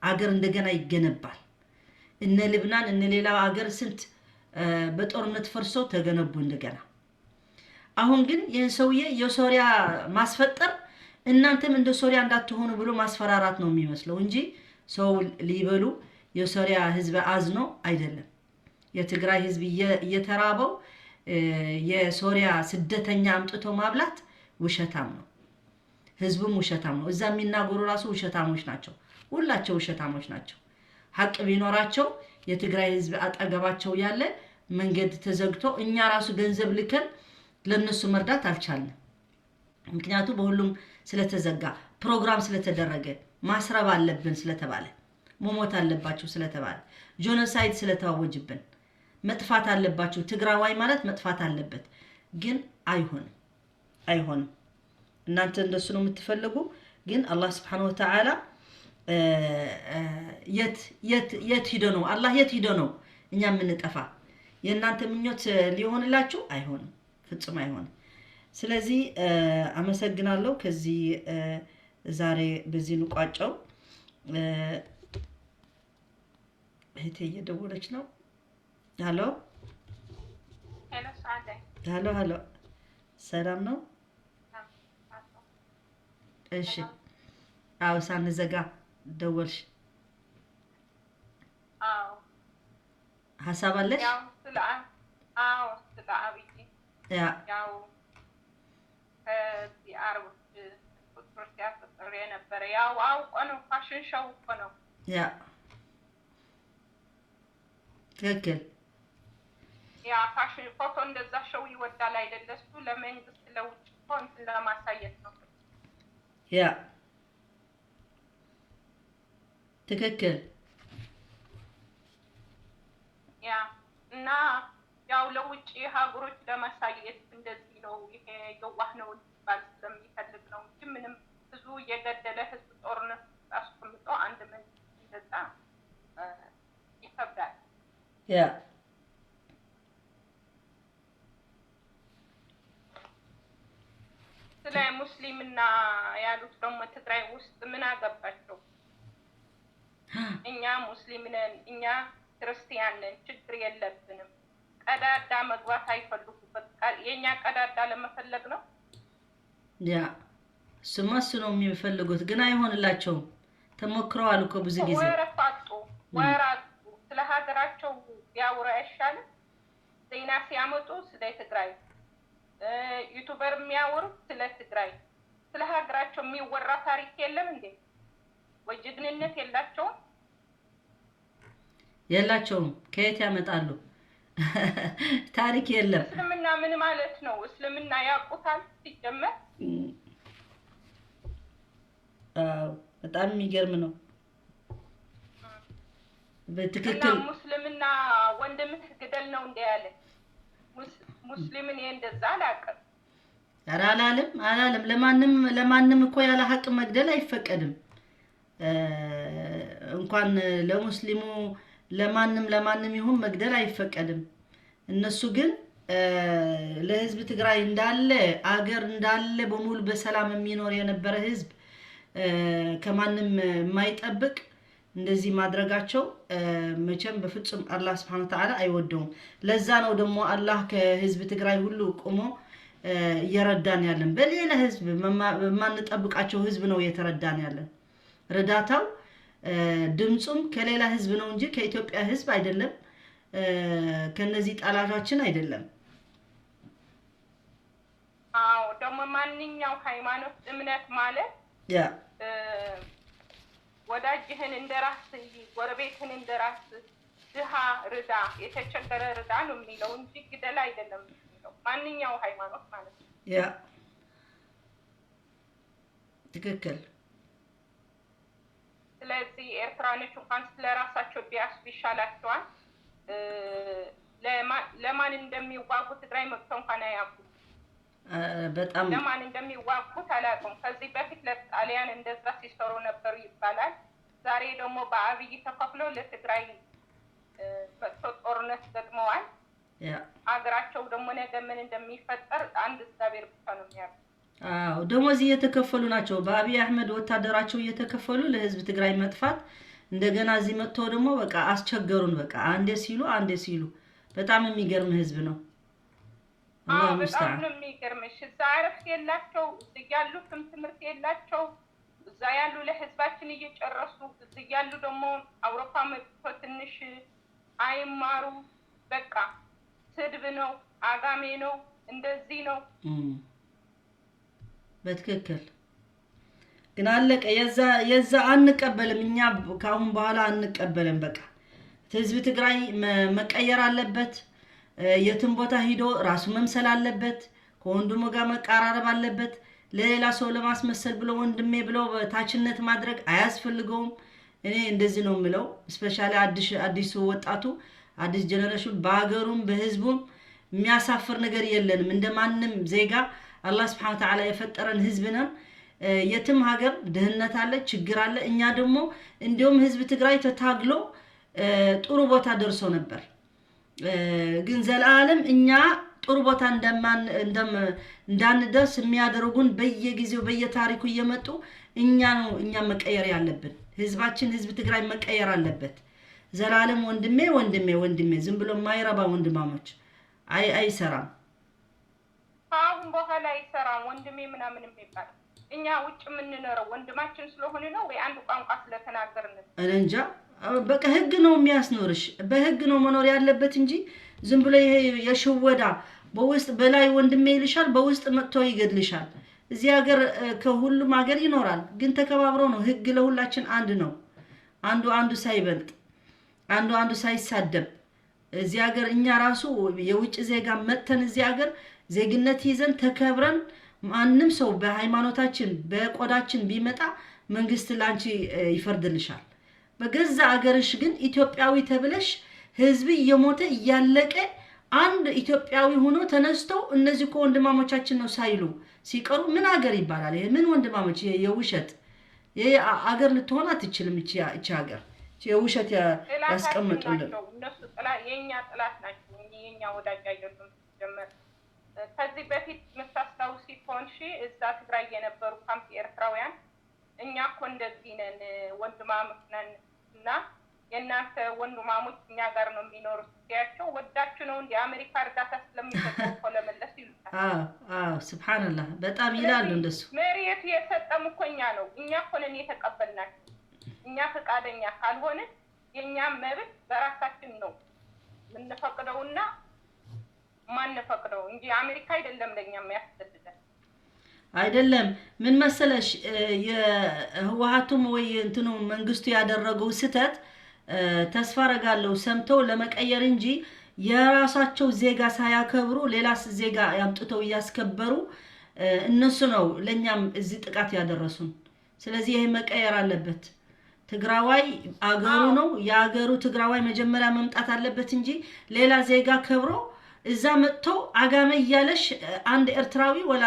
አገር እንደገና ይገነባል። እነ ልብናን እነ ሌላ አገር ስንት በጦርነት ፈርሶ ተገነቡ እንደገና። አሁን ግን ይህን ሰውዬ የሶሪያ ማስፈጠር እናንተም እንደ ሶሪያ እንዳትሆኑ ብሎ ማስፈራራት ነው የሚመስለው እንጂ ሰው ሊበሉ የሶሪያ ህዝብ አዝኖ አይደለም። የትግራይ ህዝብ እየተራበው የሶሪያ ስደተኛ አምጥቶ ማብላት ውሸታም ነው። ህዝቡም ውሸታም ነው። እዛ የሚናገሩ ራሱ ውሸታሞች ናቸው። ሁላቸው ውሸታሞች ናቸው። ሀቅ ቢኖራቸው የትግራይ ህዝብ አጠገባቸው ያለ መንገድ ተዘግቶ እኛ ራሱ ገንዘብ ልከን ለነሱ መርዳት አልቻልንም። ምክንያቱ በሁሉም ስለተዘጋ፣ ፕሮግራም ስለተደረገ፣ ማስረብ አለብን ስለተባለ፣ መሞት አለባቸው ስለተባለ፣ genocide ስለተዋወጅብን፣ መጥፋት አለባቸው። ትግራዋይ ማለት መጥፋት አለበት። ግን አይሆንም፣ አይሆንም። እናንተ እንደሱ ነው የምትፈልጉ። ግን አላህ ስብሓነሁ ወተዓላ የት የት የት ሂዶ ነው፣ አላህ የት ሂዶ ነው እኛ የምንጠፋ? የእናንተ ምኞት ሊሆንላችሁ አይሆንም፣ ፍጹም አይሆንም። ስለዚህ አመሰግናለሁ። ከዚህ ዛሬ በዚህ እንቋጨው። እህቴ እየደወለች ነው። ሀሎ። Hello ሰዓዳይ። ሀሎ ሀሎ፣ ሰላም ነው? እሺ፣ አዎ፣ ሳንዘጋ ደወልሽ። አዎ። ሀሳብ አለሽ? ያው ስለ አዎ፣ ስለ አብይ። ያው ከዚህ አረቦች ቁጥር ሲያስጥር የነበረ ያው አውቆ ነው፣ fashion show እኮ ነው። Yeah፣ ትክክል። ያ ፋሽን ፎቶ እንደዛ show ይወዳል አይደለ? እሱ ለመንግስት ለውጭ እኮ እንትን ለማሳየት ነው። Yeah፣ ትክክል። Yeah፣ እና ያው ለውጭ ሀገሮች ለማሳየት እንደዚህ ነው፣ ይሄ የዋህ ነው እንዲባል ስለሚፈልግ ነው እንጂ ምንም ብዙ እየገደለ ህዝብ ጦርነት ውስጥ አስቀምጦ አንድ መንግስት እንደዛ ይከብዳል። ስለ ሙስሊምና ያሉት ደግሞ ትግራይ ውስጥ ምን አገባቸው? እኛ ሙስሊም ነን፣ እኛ ክርስቲያን ነን፣ ችግር የለብንም። ቀዳዳ መግባት አይፈልጉ። በቃ የእኛ ቀዳዳ ለመፈለግ ነው። Yeah፣ እሱማ እሱ ነው የሚፈልጉት፣ ግን አይሆንላቸውም። ተሞክረዋል እኮ ብዙ ጊዜ። ወረፍ አጡ፣ ወር አጡ። ስለ ሀገራቸው ቢያወሩ አይሻልም? ዜና ሲያመጡ ስለ ትግራይ፣ YouTuber የሚያወሩት ስለ ትግራይ፣ ስለ ሀገራቸው የሚወራ ታሪክ የለም እንዴ? ወይ ጀግንነት የላቸውም? የላቸውም። ከየት ያመጣሉ? ታሪክ የለም። እስልምና ምን ማለት ነው? እስልምና ያውቁታል ሲጀመር? አዎ፣ በጣም የሚገርም ነው። እና በትክክል። ሙስልምና ወንድምህ ግደል ነው እንደ ያለ ሙስሊምን ይሄ እንደዛ አላውቅም። ኧረ አላለም፣ አላለም። ለማንም ለማንም እኮ ያለ ሀቅ መግደል አይፈቀድም። እንኳን ለሙስሊሙ ለማንም ለማንም ይሁን መግደል አይፈቀድም። እነሱ ግን ለህዝብ ትግራይ እንዳለ አገር እንዳለ በሙሉ በሰላም የሚኖር የነበረ ህዝብ ከማንም የማይጠብቅ እንደዚህ ማድረጋቸው መቼም በፍጹም አላህ ስብሐነ ወተዓላ አይወደውም። ለዛ ነው ደግሞ አላህ ከህዝብ ትግራይ ሁሉ ቆሞ እየረዳን ያለን። በሌላ ህዝብ በማንጠብቃቸው ህዝብ ነው እየተረዳን ያለን። ረዳታው ድምፁም ከሌላ ህዝብ ነው እንጂ ከኢትዮጵያ ህዝብ አይደለም፣ ከነዚህ ጠላታችን አይደለም። አዎ፣ ደግሞ ማንኛው ሃይማኖት እምነት ማለት ወዳጅህን እንደ ራስህ፣ ጎረቤትህን እንደ ራስህ፣ ድሃ ርዳ፣ የተቸገረ ርዳ ነው የሚለው እንጂ ግደል አይደለም የሚለው ማንኛው ሃይማኖት ማለት ነው። Yeah፣ ትክክል። ስለዚህ ኤርትራኖች እንኳን ስለ ራሳቸው ቢያስቡ ይሻላቸዋል። ለማን እንደሚዋጉ ትግራይ መጥተው እንኳን አያውቁም። በጣም። ለማን እንደሚዋጉት አላውቅም። ከዚህ በፊት ለጣሊያን እንደዛ ሲሰሩ ነበሩ ይባላል። ዛሬ ደግሞ በአብይ ተከፍሎ ለትግራይ መጥቶ ጦርነት ገጥመዋል። ሀገራቸው ደግሞ ነገ ምን እንደሚፈጠር አንድ እግዚአብሔር ብቻ ነው የሚያውቀው። አዎ፣ ደሞዝ እየተከፈሉ ናቸው። በአብይ አህመድ ወታደራቸው እየተከፈሉ ለህዝብ ትግራይ መጥፋት እንደገና እዚህ መጥተው ደግሞ በቃ አስቸገሩን። በቃ አንዴ ሲሉ አንዴ ሲሉ በጣም የሚገርም ህዝብ ነው። አዎ። አላህ በጣም ሙስተዓን። ነው የሚገርምሽ። እዛ እረፍት የላቸው፣ እዚህ ያሉትም ትምህርት የላቸው። እዛ ያሉ ለህዝባችን እየጨረሱ፣ እዚህ ያሉ ደግሞ አውሮፓ መጥቶ ትንሽ አይማሩ። በቃ ስድብ ነው፣ አጋሜ ነው፣ እንደዚህ ነው። በትክክል፣ ግን አለቀ። የዛ የዛ አንቀበልም። እኛ ከአሁን በኋላ አንቀበልም። በቃ ህዝብ ትግራይ መቀየር አለበት። የትም ቦታ ሂዶ ራሱ መምሰል አለበት። ከወንድሙ ጋር መቀራረብ አለበት። ለሌላ ሰው ለማስመሰል ብሎ ወንድሜ ብሎ በታችነት ማድረግ አያስፈልገውም። እኔ እንደዚህ ነው የምለው። Especially አዲሱ ወጣቱ፣ አዲስ generation በሀገሩም በህዝቡም የሚያሳፍር ነገር የለንም። እንደ ማንም ዜጋ አላህ ስብሐነ ወተዓላ የፈጠረን ህዝብ ነን። የትም ሀገር ድህነት አለ፣ ችግር አለ። እኛ ደግሞ እንዲሁም ህዝብ ትግራይ ተታግሎ ጥሩ ቦታ ደርሶ ነበር። ግን ዘለዓለም እኛ ጥሩ ቦታ እንዳንደርስ የሚያደርጉን በየጊዜው በየታሪኩ እየመጡ እኛ ነው እኛ መቀየር ያለብን። ህዝባችን ህዝብ ትግራይ መቀየር አለበት። ዘላለም ወንድሜ ወንድሜ ወንድሜ ዝም ብሎ የማይረባ ወንድማሞች አይሰራም። ከአሁን በኋላ አይሰራም ወንድሜ ምናምን የሚባል። እኛ ውጭ የምንኖረው ወንድማችን ስለሆነ ነው ወይ አንድ ቋንቋ ስለተናገርን ነው? እኔ እንጃ። በቃ ህግ ነው የሚያስኖርሽ፣ በህግ ነው መኖር ያለበት እንጂ ዝም ብሎ ይሄ የሽወዳ በውስጥ በላይ ወንድሜ ይልሻል፣ በውስጥ መጥቶ ይገድልሻል። እዚህ ሀገር ከሁሉም ሀገር ይኖራል፣ ግን ተከባብሮ ነው። ህግ ለሁላችን አንድ ነው። አንዱ አንዱ ሳይበልጥ፣ አንዱ አንዱ ሳይሳደብ እዚህ ሀገር እኛ ራሱ የውጭ ዜጋ መጥተን እዚህ ሀገር ዜግነት ይዘን ተከብረን ማንም ሰው በሃይማኖታችን በቆዳችን ቢመጣ መንግስት ላንቺ ይፈርድልሻል። በገዛ አገርሽ ግን ኢትዮጵያዊ ተብለሽ ህዝብ እየሞተ እያለቀ አንድ ኢትዮጵያዊ ሆኖ ተነስተው እነዚህ እኮ ወንድማሞቻችን ነው ሳይሉ ሲቀሩ ምን ሀገር ይባላል? ይሄ ምን ወንድማሞች? ይሄ የውሸት ይሄ አገር ልትሆን አትችልም። ይቺ ሀገር ይቺ የውሸት ጥላታችን ያስቀምጡልን። ናቸው እነሱ። የእኛ ጥላት ናቸው እንጂ የእኛ ወዳጅ አይደሉም። ሲጀመር ከዚህ በፊት የምታስታውሲ ከሆንሽ እዛ ትግራይ የነበሩ ካምፕ ኤርትራውያን እኛ እኮ እንደዚህ ነን፣ ወንድማሞች ነን እና የእናንተ ወንድማሞች እኛ ጋር ነው የሚኖሩት ሲያቸው ወዳችሁ ነው እንዲ አሜሪካ እርዳታ ስለሚሰጠው እኮ ለመለስ ይሉታል። አዎ፣ ስብሓንላህ በጣም ይላሉ እንደሱ። መሬቱ የሰጠም እኮ እኛ ነው። እኛ እኮ ነን የተቀበልናቸው። እኛ ፈቃደኛ ካልሆንን የእኛም መብት በራሳችን ነው የምንፈቅደውና ማንፈቅደው እንጂ አሜሪካ አይደለም ለእኛ የሚያስገድደን። አይደለም፣ ምን መሰለሽ፣ የህወሀቱም ወይ እንትኑ መንግስቱ ያደረገው ስህተት ተስፋ አረጋለሁ ሰምተው ለመቀየር እንጂ የራሳቸው ዜጋ ሳያከብሩ ሌላ ዜጋ ያምጥተው እያስከበሩ እነሱ ነው ለእኛም እዚህ ጥቃት ያደረሱን። ስለዚህ ይሄ መቀየር አለበት። ትግራዋይ አገሩ ነው፣ የአገሩ ትግራዋይ መጀመሪያ መምጣት አለበት እንጂ ሌላ ዜጋ ከብሮ እዛ መጥቶ አጋመ እያለሽ አንድ ኤርትራዊ ወላ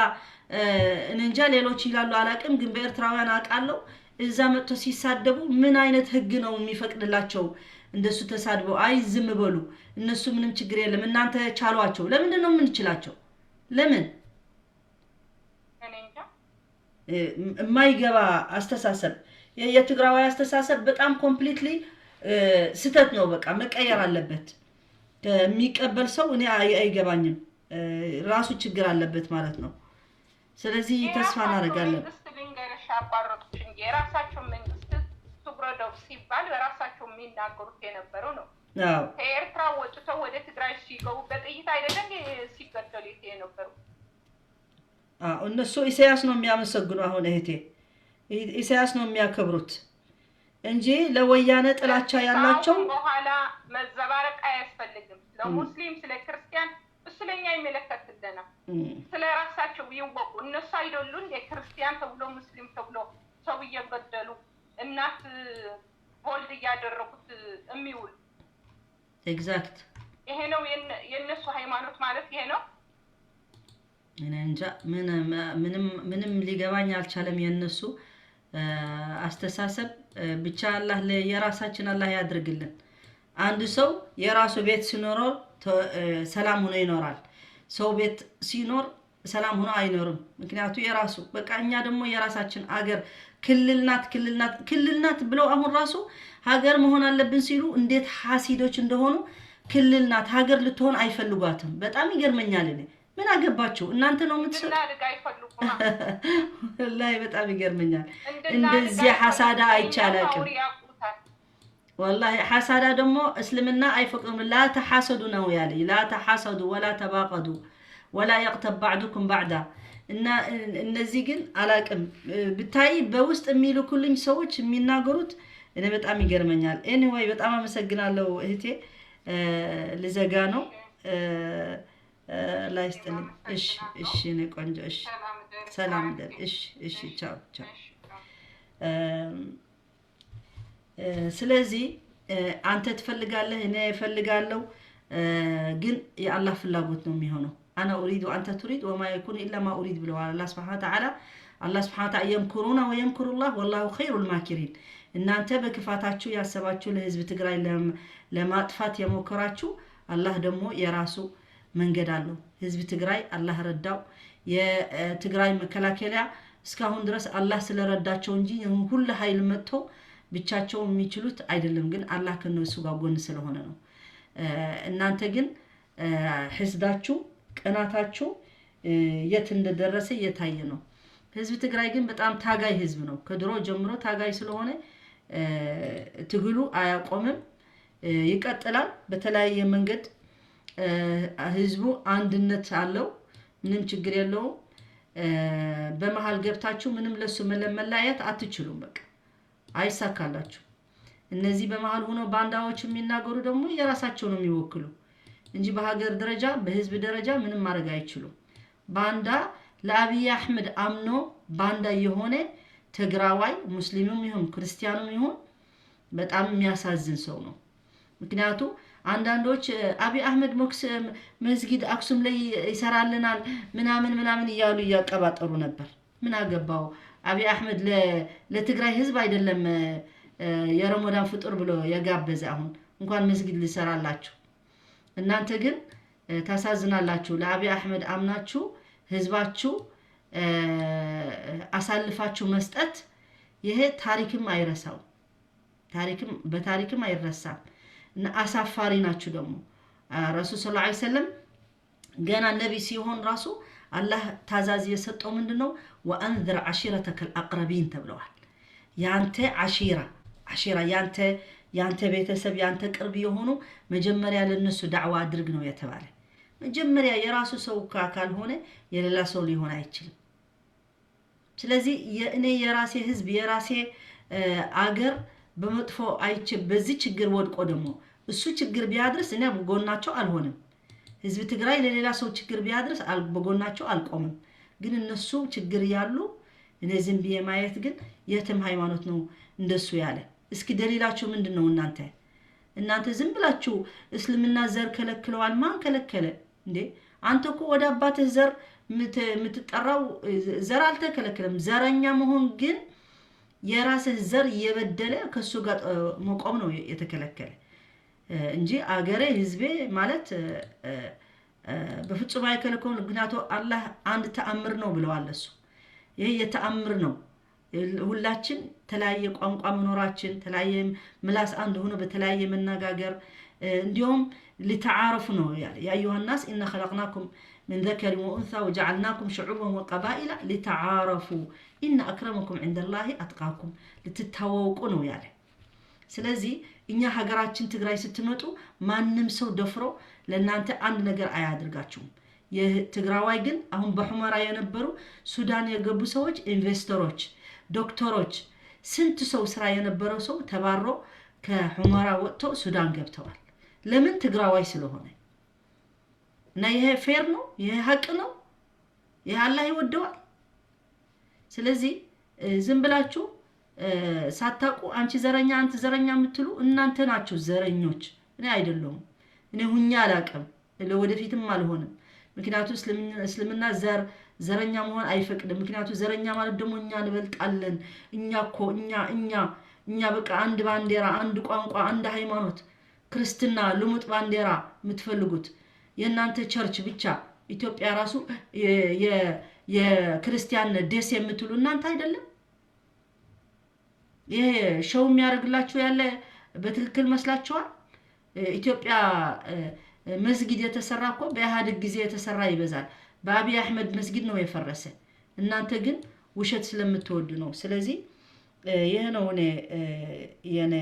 እኔ እንጃ ሌሎች ይላሉ አላቅም፣ ግን በኤርትራውያን አውቃለሁ። እዛ መጥቶ ሲሳደቡ ምን አይነት ህግ ነው የሚፈቅድላቸው? እንደሱ ተሳድበው አይ ዝም በሉ እነሱ ምንም ችግር የለም እናንተ ቻሏቸው። ለምንድን ነው የምንችላቸው? ለምን? እኔ እንጃ። የማይገባ አስተሳሰብ፣ የትግራዋይ አስተሳሰብ በጣም completely ስህተት ነው። በቃ መቀየር አለበት። የሚቀበል ሰው እኔ አይገባኝም። ራሱ ችግር አለበት ማለት ነው። ስለዚህ ተስፋ የራሳቸው እናደርጋለን። መንግስት ልንገርሽ፣ አቋረጥኩሽ እንጂ የራሳቸው መንግስት ስግረ ሲባል በራሳቸው የሚናገሩት የነበረው ነው። ከኤርትራ ወጥተው ወደ ትግራይ ሲገቡ በጥይት አይደለም ሲገደሉ የነበሩ? አዎ፣ እነሱ ኢሳያስ ነው የሚያመሰግኑ። አሁን እህቴ ኢሳያስ ነው የሚያከብሩት እንጂ ለወያነ ጥላቻ ያላቸው ከአሁን በኋላ መዘባረቅ አያስፈልግም። ስለ ሙስሊም ስለ ክርስቲያን እሱ ለኛ ይመለከትልናል። ስለ ራሳቸው ይወቁ። እነሱ አይደሉ እንደ ክርስቲያን ተብሎ ሙስሊም ተብሎ ሰው እየገደሉ እናት hold እያደረጉት የሚውል? ይሄ ነው የእነሱ ሃይማኖት ማለት ይሄ ነው። እኔ እንጃ፣ ምንም ምንም ሊገባኝ አልቻለም የእነሱ አስተሳሰብ። ብቻ አላህ የራሳችን አላህ ያድርግልን። አንድ ሰው የራሱ ቤት ሲኖረው ሰላም ሆኖ ይኖራል። ሰው ቤት ሲኖር ሰላም ሆኖ አይኖርም። ምክንያቱ የራሱ በቃ እኛ ደግሞ የራሳችን አገር ክልል ናት፣ ክልል ናት፣ ክልል ናት ብለው አሁን ራሱ ሀገር መሆን አለብን ሲሉ እንዴት ሀሲዶች እንደሆኑ። ክልል ናት፣ ሀገር ልትሆን አይፈልጓትም። በጣም ይገርመኛል። እኔ ምን አገባቸው እናንተ ነው የምትሰጡ። እንድናድግ አይፈልጉማ። ወላሂ በጣም ይገርመኛል። እንድናድግ እንደዚህ ሐሳዳ አይፈልጉም። አይቼ አላቅም። አውሪ ያውቁታል። ወላሂ ሐሳዳ ደግሞ እስልምና አይፈቅድም። لا تحاسدوا ነው ያለ። لا تحاسدوا ولا تباغضوا ولا يغتب بعضكم بعضا። እና እነዚህ ግን አላቅም፣ ብታይ በውስጥ የሚልኩልኝ ሰዎች የሚናገሩት እኔ በጣም ይገርመኛል። Anyway በጣም አመሰግናለሁ እህቴ፣ ልዘጋ ነው። ላይ ይስጥልኝ። እሺ እኔ ቆንጆ፣ እሺ። ሰላም ደር። ሰላም ደር። እሺ፣ ቻው ቻው። እሺ። ስለዚህ አንተ ትፈልጋለህ፣ እኔ እፈልጋለሁ፣ ግን የአላህ ፍላጎት ነው የሚሆነው። أنا أريد وأنت تريد وما يكون إلا ما أريد ብለዋል አላህ ስብሐነ ወተዓላ። አላህ ስብሐነ ወተዓላ يمكرون ويمكر الله والله خير الماكرين። እናንተ በክፋታችሁ ያሰባችሁ ለህዝብ ትግራይ ለማጥፋት የሞከራችሁ አላህ ደግሞ የራሱ መንገድ አለው። ህዝብ ትግራይ አላህ ረዳው። የትግራይ መከላከያ እስካሁን ድረስ አላህ ስለረዳቸው እንጂ ይህን ሁሉ ኃይል መጥቶ ብቻቸው የሚችሉት አይደለም፣ ግን አላህ ከነሱ ጋር ጎን ስለሆነ ነው። እናንተ ግን ሕስዳችሁ ቅናታችሁ የት እንደደረሰ እየታየ ነው። ህዝብ ትግራይ ግን በጣም ታጋይ ህዝብ ነው። ከድሮ ጀምሮ ታጋይ ስለሆነ ትግሉ አያቆምም፣ ይቀጥላል። በተለያየ መንገድ ህዝቡ አንድነት አለው። ምንም ችግር የለውም። በመሀል ገብታችሁ ምንም ለሱ መለመላየት አትችሉም። በቃ አይሳካላችሁ። እነዚህ በመሀል ሆኖ ባንዳዎች የሚናገሩ ደግሞ የራሳቸው ነው የሚወክሉ እንጂ በሀገር ደረጃ በህዝብ ደረጃ ምንም ማድረግ አይችሉም። ባንዳ ለአብይ አሕመድ አምኖ ባንዳ የሆነ ትግራዋይ ሙስሊምም ይሁን ክርስቲያኑም ይሁን በጣም የሚያሳዝን ሰው ነው። ምክንያቱ አንዳንዶች አብይ አሕመድ ሞክስ መስጊድ አክሱም ላይ ይሰራልናል ምናምን ምናምን እያሉ እያቀባጠሩ ነበር። ምን አገባው አብይ አሕመድ ለትግራይ ህዝብ አይደለም የረመዳን ፍጡር ብሎ የጋበዘ፣ አሁን እንኳን መስጊድ ሊሰራላችሁ። እናንተ ግን ታሳዝናላችሁ። ለአብይ አሕመድ አምናችሁ ህዝባችሁ አሳልፋችሁ መስጠት ይሄ ታሪክም አይረሳው፣ ታሪክም በታሪክም አይረሳም። እና አሳፋሪ ናችሁ። ደግሞ ረሱል صلى الله عليه وسلم ገና ነቢ ሲሆን ራሱ አላህ ታዛዝ የሰጠው ምንድን ነው? وأنذر عشيرتك الأقربين ተብለዋል። ያንተ عشيرة عشيرة ያንተ ቤተሰብ ያንተ ቅርብ የሆኑ መጀመሪያ ለነሱ ዳዕዋ አድርግ ነው የተባለ። መጀመሪያ የራሱ ሰው ካልሆነ የሌላ ሰው ሊሆን አይችልም። ስለዚህ እኔ የራሴ ህዝብ የራሴ አገር በመጥፎ አይቼ በዚህ ችግር ወድቆ ደግሞ እሱ ችግር ቢያድርስ እኔ በጎናቸው አልሆንም። ህዝብ ትግራይ ለሌላ ሰው ችግር ቢያድርስ በጎናቸው አልቆምም። ግን እነሱ ችግር ያሉ እኔ ዝም ብዬ ማየት ግን የትም ሃይማኖት ነው እንደሱ ያለ? እስኪ ደሊላችሁ ምንድን ነው? እናንተ ዝም ብላችሁ እስልምና ዘር ከለክለዋል። ማን ከለከለ እንዴ? አንተ እኮ ወደ አባትህ ዘር የምትጠራው ዘር አልተከለከለም። ዘረኛ መሆን ግን የራስህ ዘር እየበደለ ከእሱ ጋር መቆም ነው የተከለከለ እንጂ አገሬ ህዝቤ ማለት በፍጹም አይከለከሉም። ምክንያቱ አላህ አንድ ተአምር ነው ብለዋል። እሱ ይሄ የተአምር ነው። ሁላችን ተለያየ ቋንቋ መኖራችን፣ ተለያየ ምላስ አንድ ሆኖ በተለያየ መነጋገር፣ እንዲሁም لتعارفوا ነው ያለ። يا أيها الناس إنا خلقناكم من ذكر وأنثى وجعلناكم شعوبا وقبائل لتعارفوا إن أكرمكم عند الله أتقاكم፣ ልትታወቁ ነው ያለ። ስለዚህ እኛ ሀገራችን ትግራይ ስትመጡ ማንም ሰው ደፍሮ ለእናንተ አንድ ነገር አያደርጋችሁም። የትግራዋይ ግን አሁን በሑመራ የነበሩ ሱዳን የገቡ ሰዎች፣ ኢንቨስተሮች፣ ዶክተሮች፣ ስንት ሰው ስራ የነበረው ሰው ተባሮ ከሑመራ ወጥቶ ሱዳን ገብተዋል። ለምን? ትግራዋይ ስለሆነ። እና ይሄ fair ነው? ይሄ ሀቅ ነው? ይሄ አላህ ይወደዋል? ስለዚህ ዝም ብላችሁ ሳታውቁ አንቺ ዘረኛ፣ አንተ ዘረኛ የምትሉ እናንተ ናችሁ ዘረኞች። እኔ አይደለሁም። እኔ ሁኛ አላቅም፣ ለወደፊትም አልሆንም። ምክንያቱ እስልምና ዘረኛ መሆን አይፈቅድም። ምክንያቱ ዘረኛ ማለት ደግሞ እኛ እንበልጣለን፣ እኛ እኮ እኛ በቃ አንድ ባንዲራ፣ አንድ ቋንቋ፣ አንድ ሃይማኖት፣ ክርስትና ልሙጥ ባንዲራ የምትፈልጉት የእናንተ church ብቻ፣ ኢትዮጵያ ራሱ የክርስቲያን ደስ የምትሉ እናንተ አይደለም? ይሄ show የሚያደርግላችሁ ያለ በትክክል መስላችኋል? ኢትዮጵያ መስጊድ የተሰራ እኮ በኢህአዴግ ጊዜ የተሰራ ይበዛል። በአብይ አሕመድ መስጊድ ነው የፈረሰ። እናንተ ግን ውሸት ስለምትወዱ ነው። ስለዚህ ይህ ነው እኔ የኔ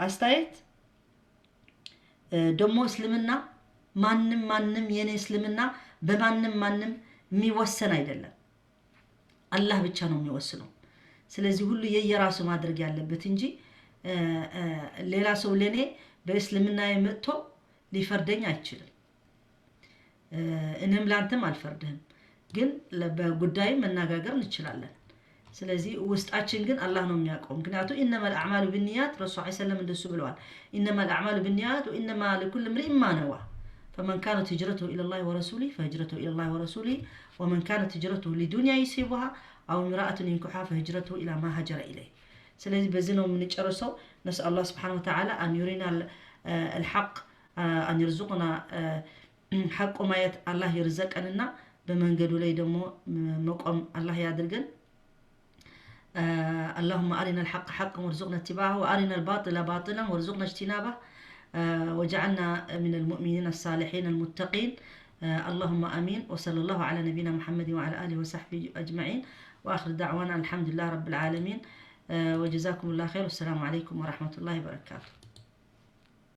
አስተያየት። ደግሞ እስልምና ማንም ማንም የኔ እስልምና በማንም ማንም የሚወሰን አይደለም። አላህ ብቻ ነው የሚወስነው። ስለዚህ ሁሉ የየራሱ ማድረግ ያለበት እንጂ ሌላ ሰው ለኔ በእስልምና መጥቶ ሊፈርደኝ አይችልም። እኔም ላንተም አልፈርድህም፣ ግን በጉዳዩ መነጋገር እንችላለን። ስለዚህ ውስጣችን ግን አላህ ነው የሚያውቀው። ምክንያቱም إنما الأعمال بالنيات ረሱል ዐለይሂ ሰለም እንደሱ ብለዋል። إنما الأعمال بالنيات وإنما لكل امرئ ما نوى فمن كانت هجرته إلى الله ورسوله فهجرته إلى الله ورسوله ومن كانت هجرته لدنيا يصيبها أو امرأة ينكحها فهجرته إلى ما هاجر إليه። ስለዚህ በዚህ ነው የምንጨርሰው። نسأل الله سبحانه وتعالى أن يرينا الحق، أن يرزقنا ሐቁ ማየት አላህ ይርዘቀንና በመንገዱ ላይ ደግሞ መቆም አላህ ያድርገን። اللهم أرنا الحق حقا وارزقنا اتباعه وأرنا الباطل باطلا وارزقنا اجتنابه وجعلنا من المؤمنين الصالحين المتقين اللهم آمين وصلى الله على نبينا محمد وعلى آله وصحبه أجمعين وآخر دعوانا الحمد لله رب العالمين وجزاكم الله خير والسلام عليكم ورحمة الله وبركاته.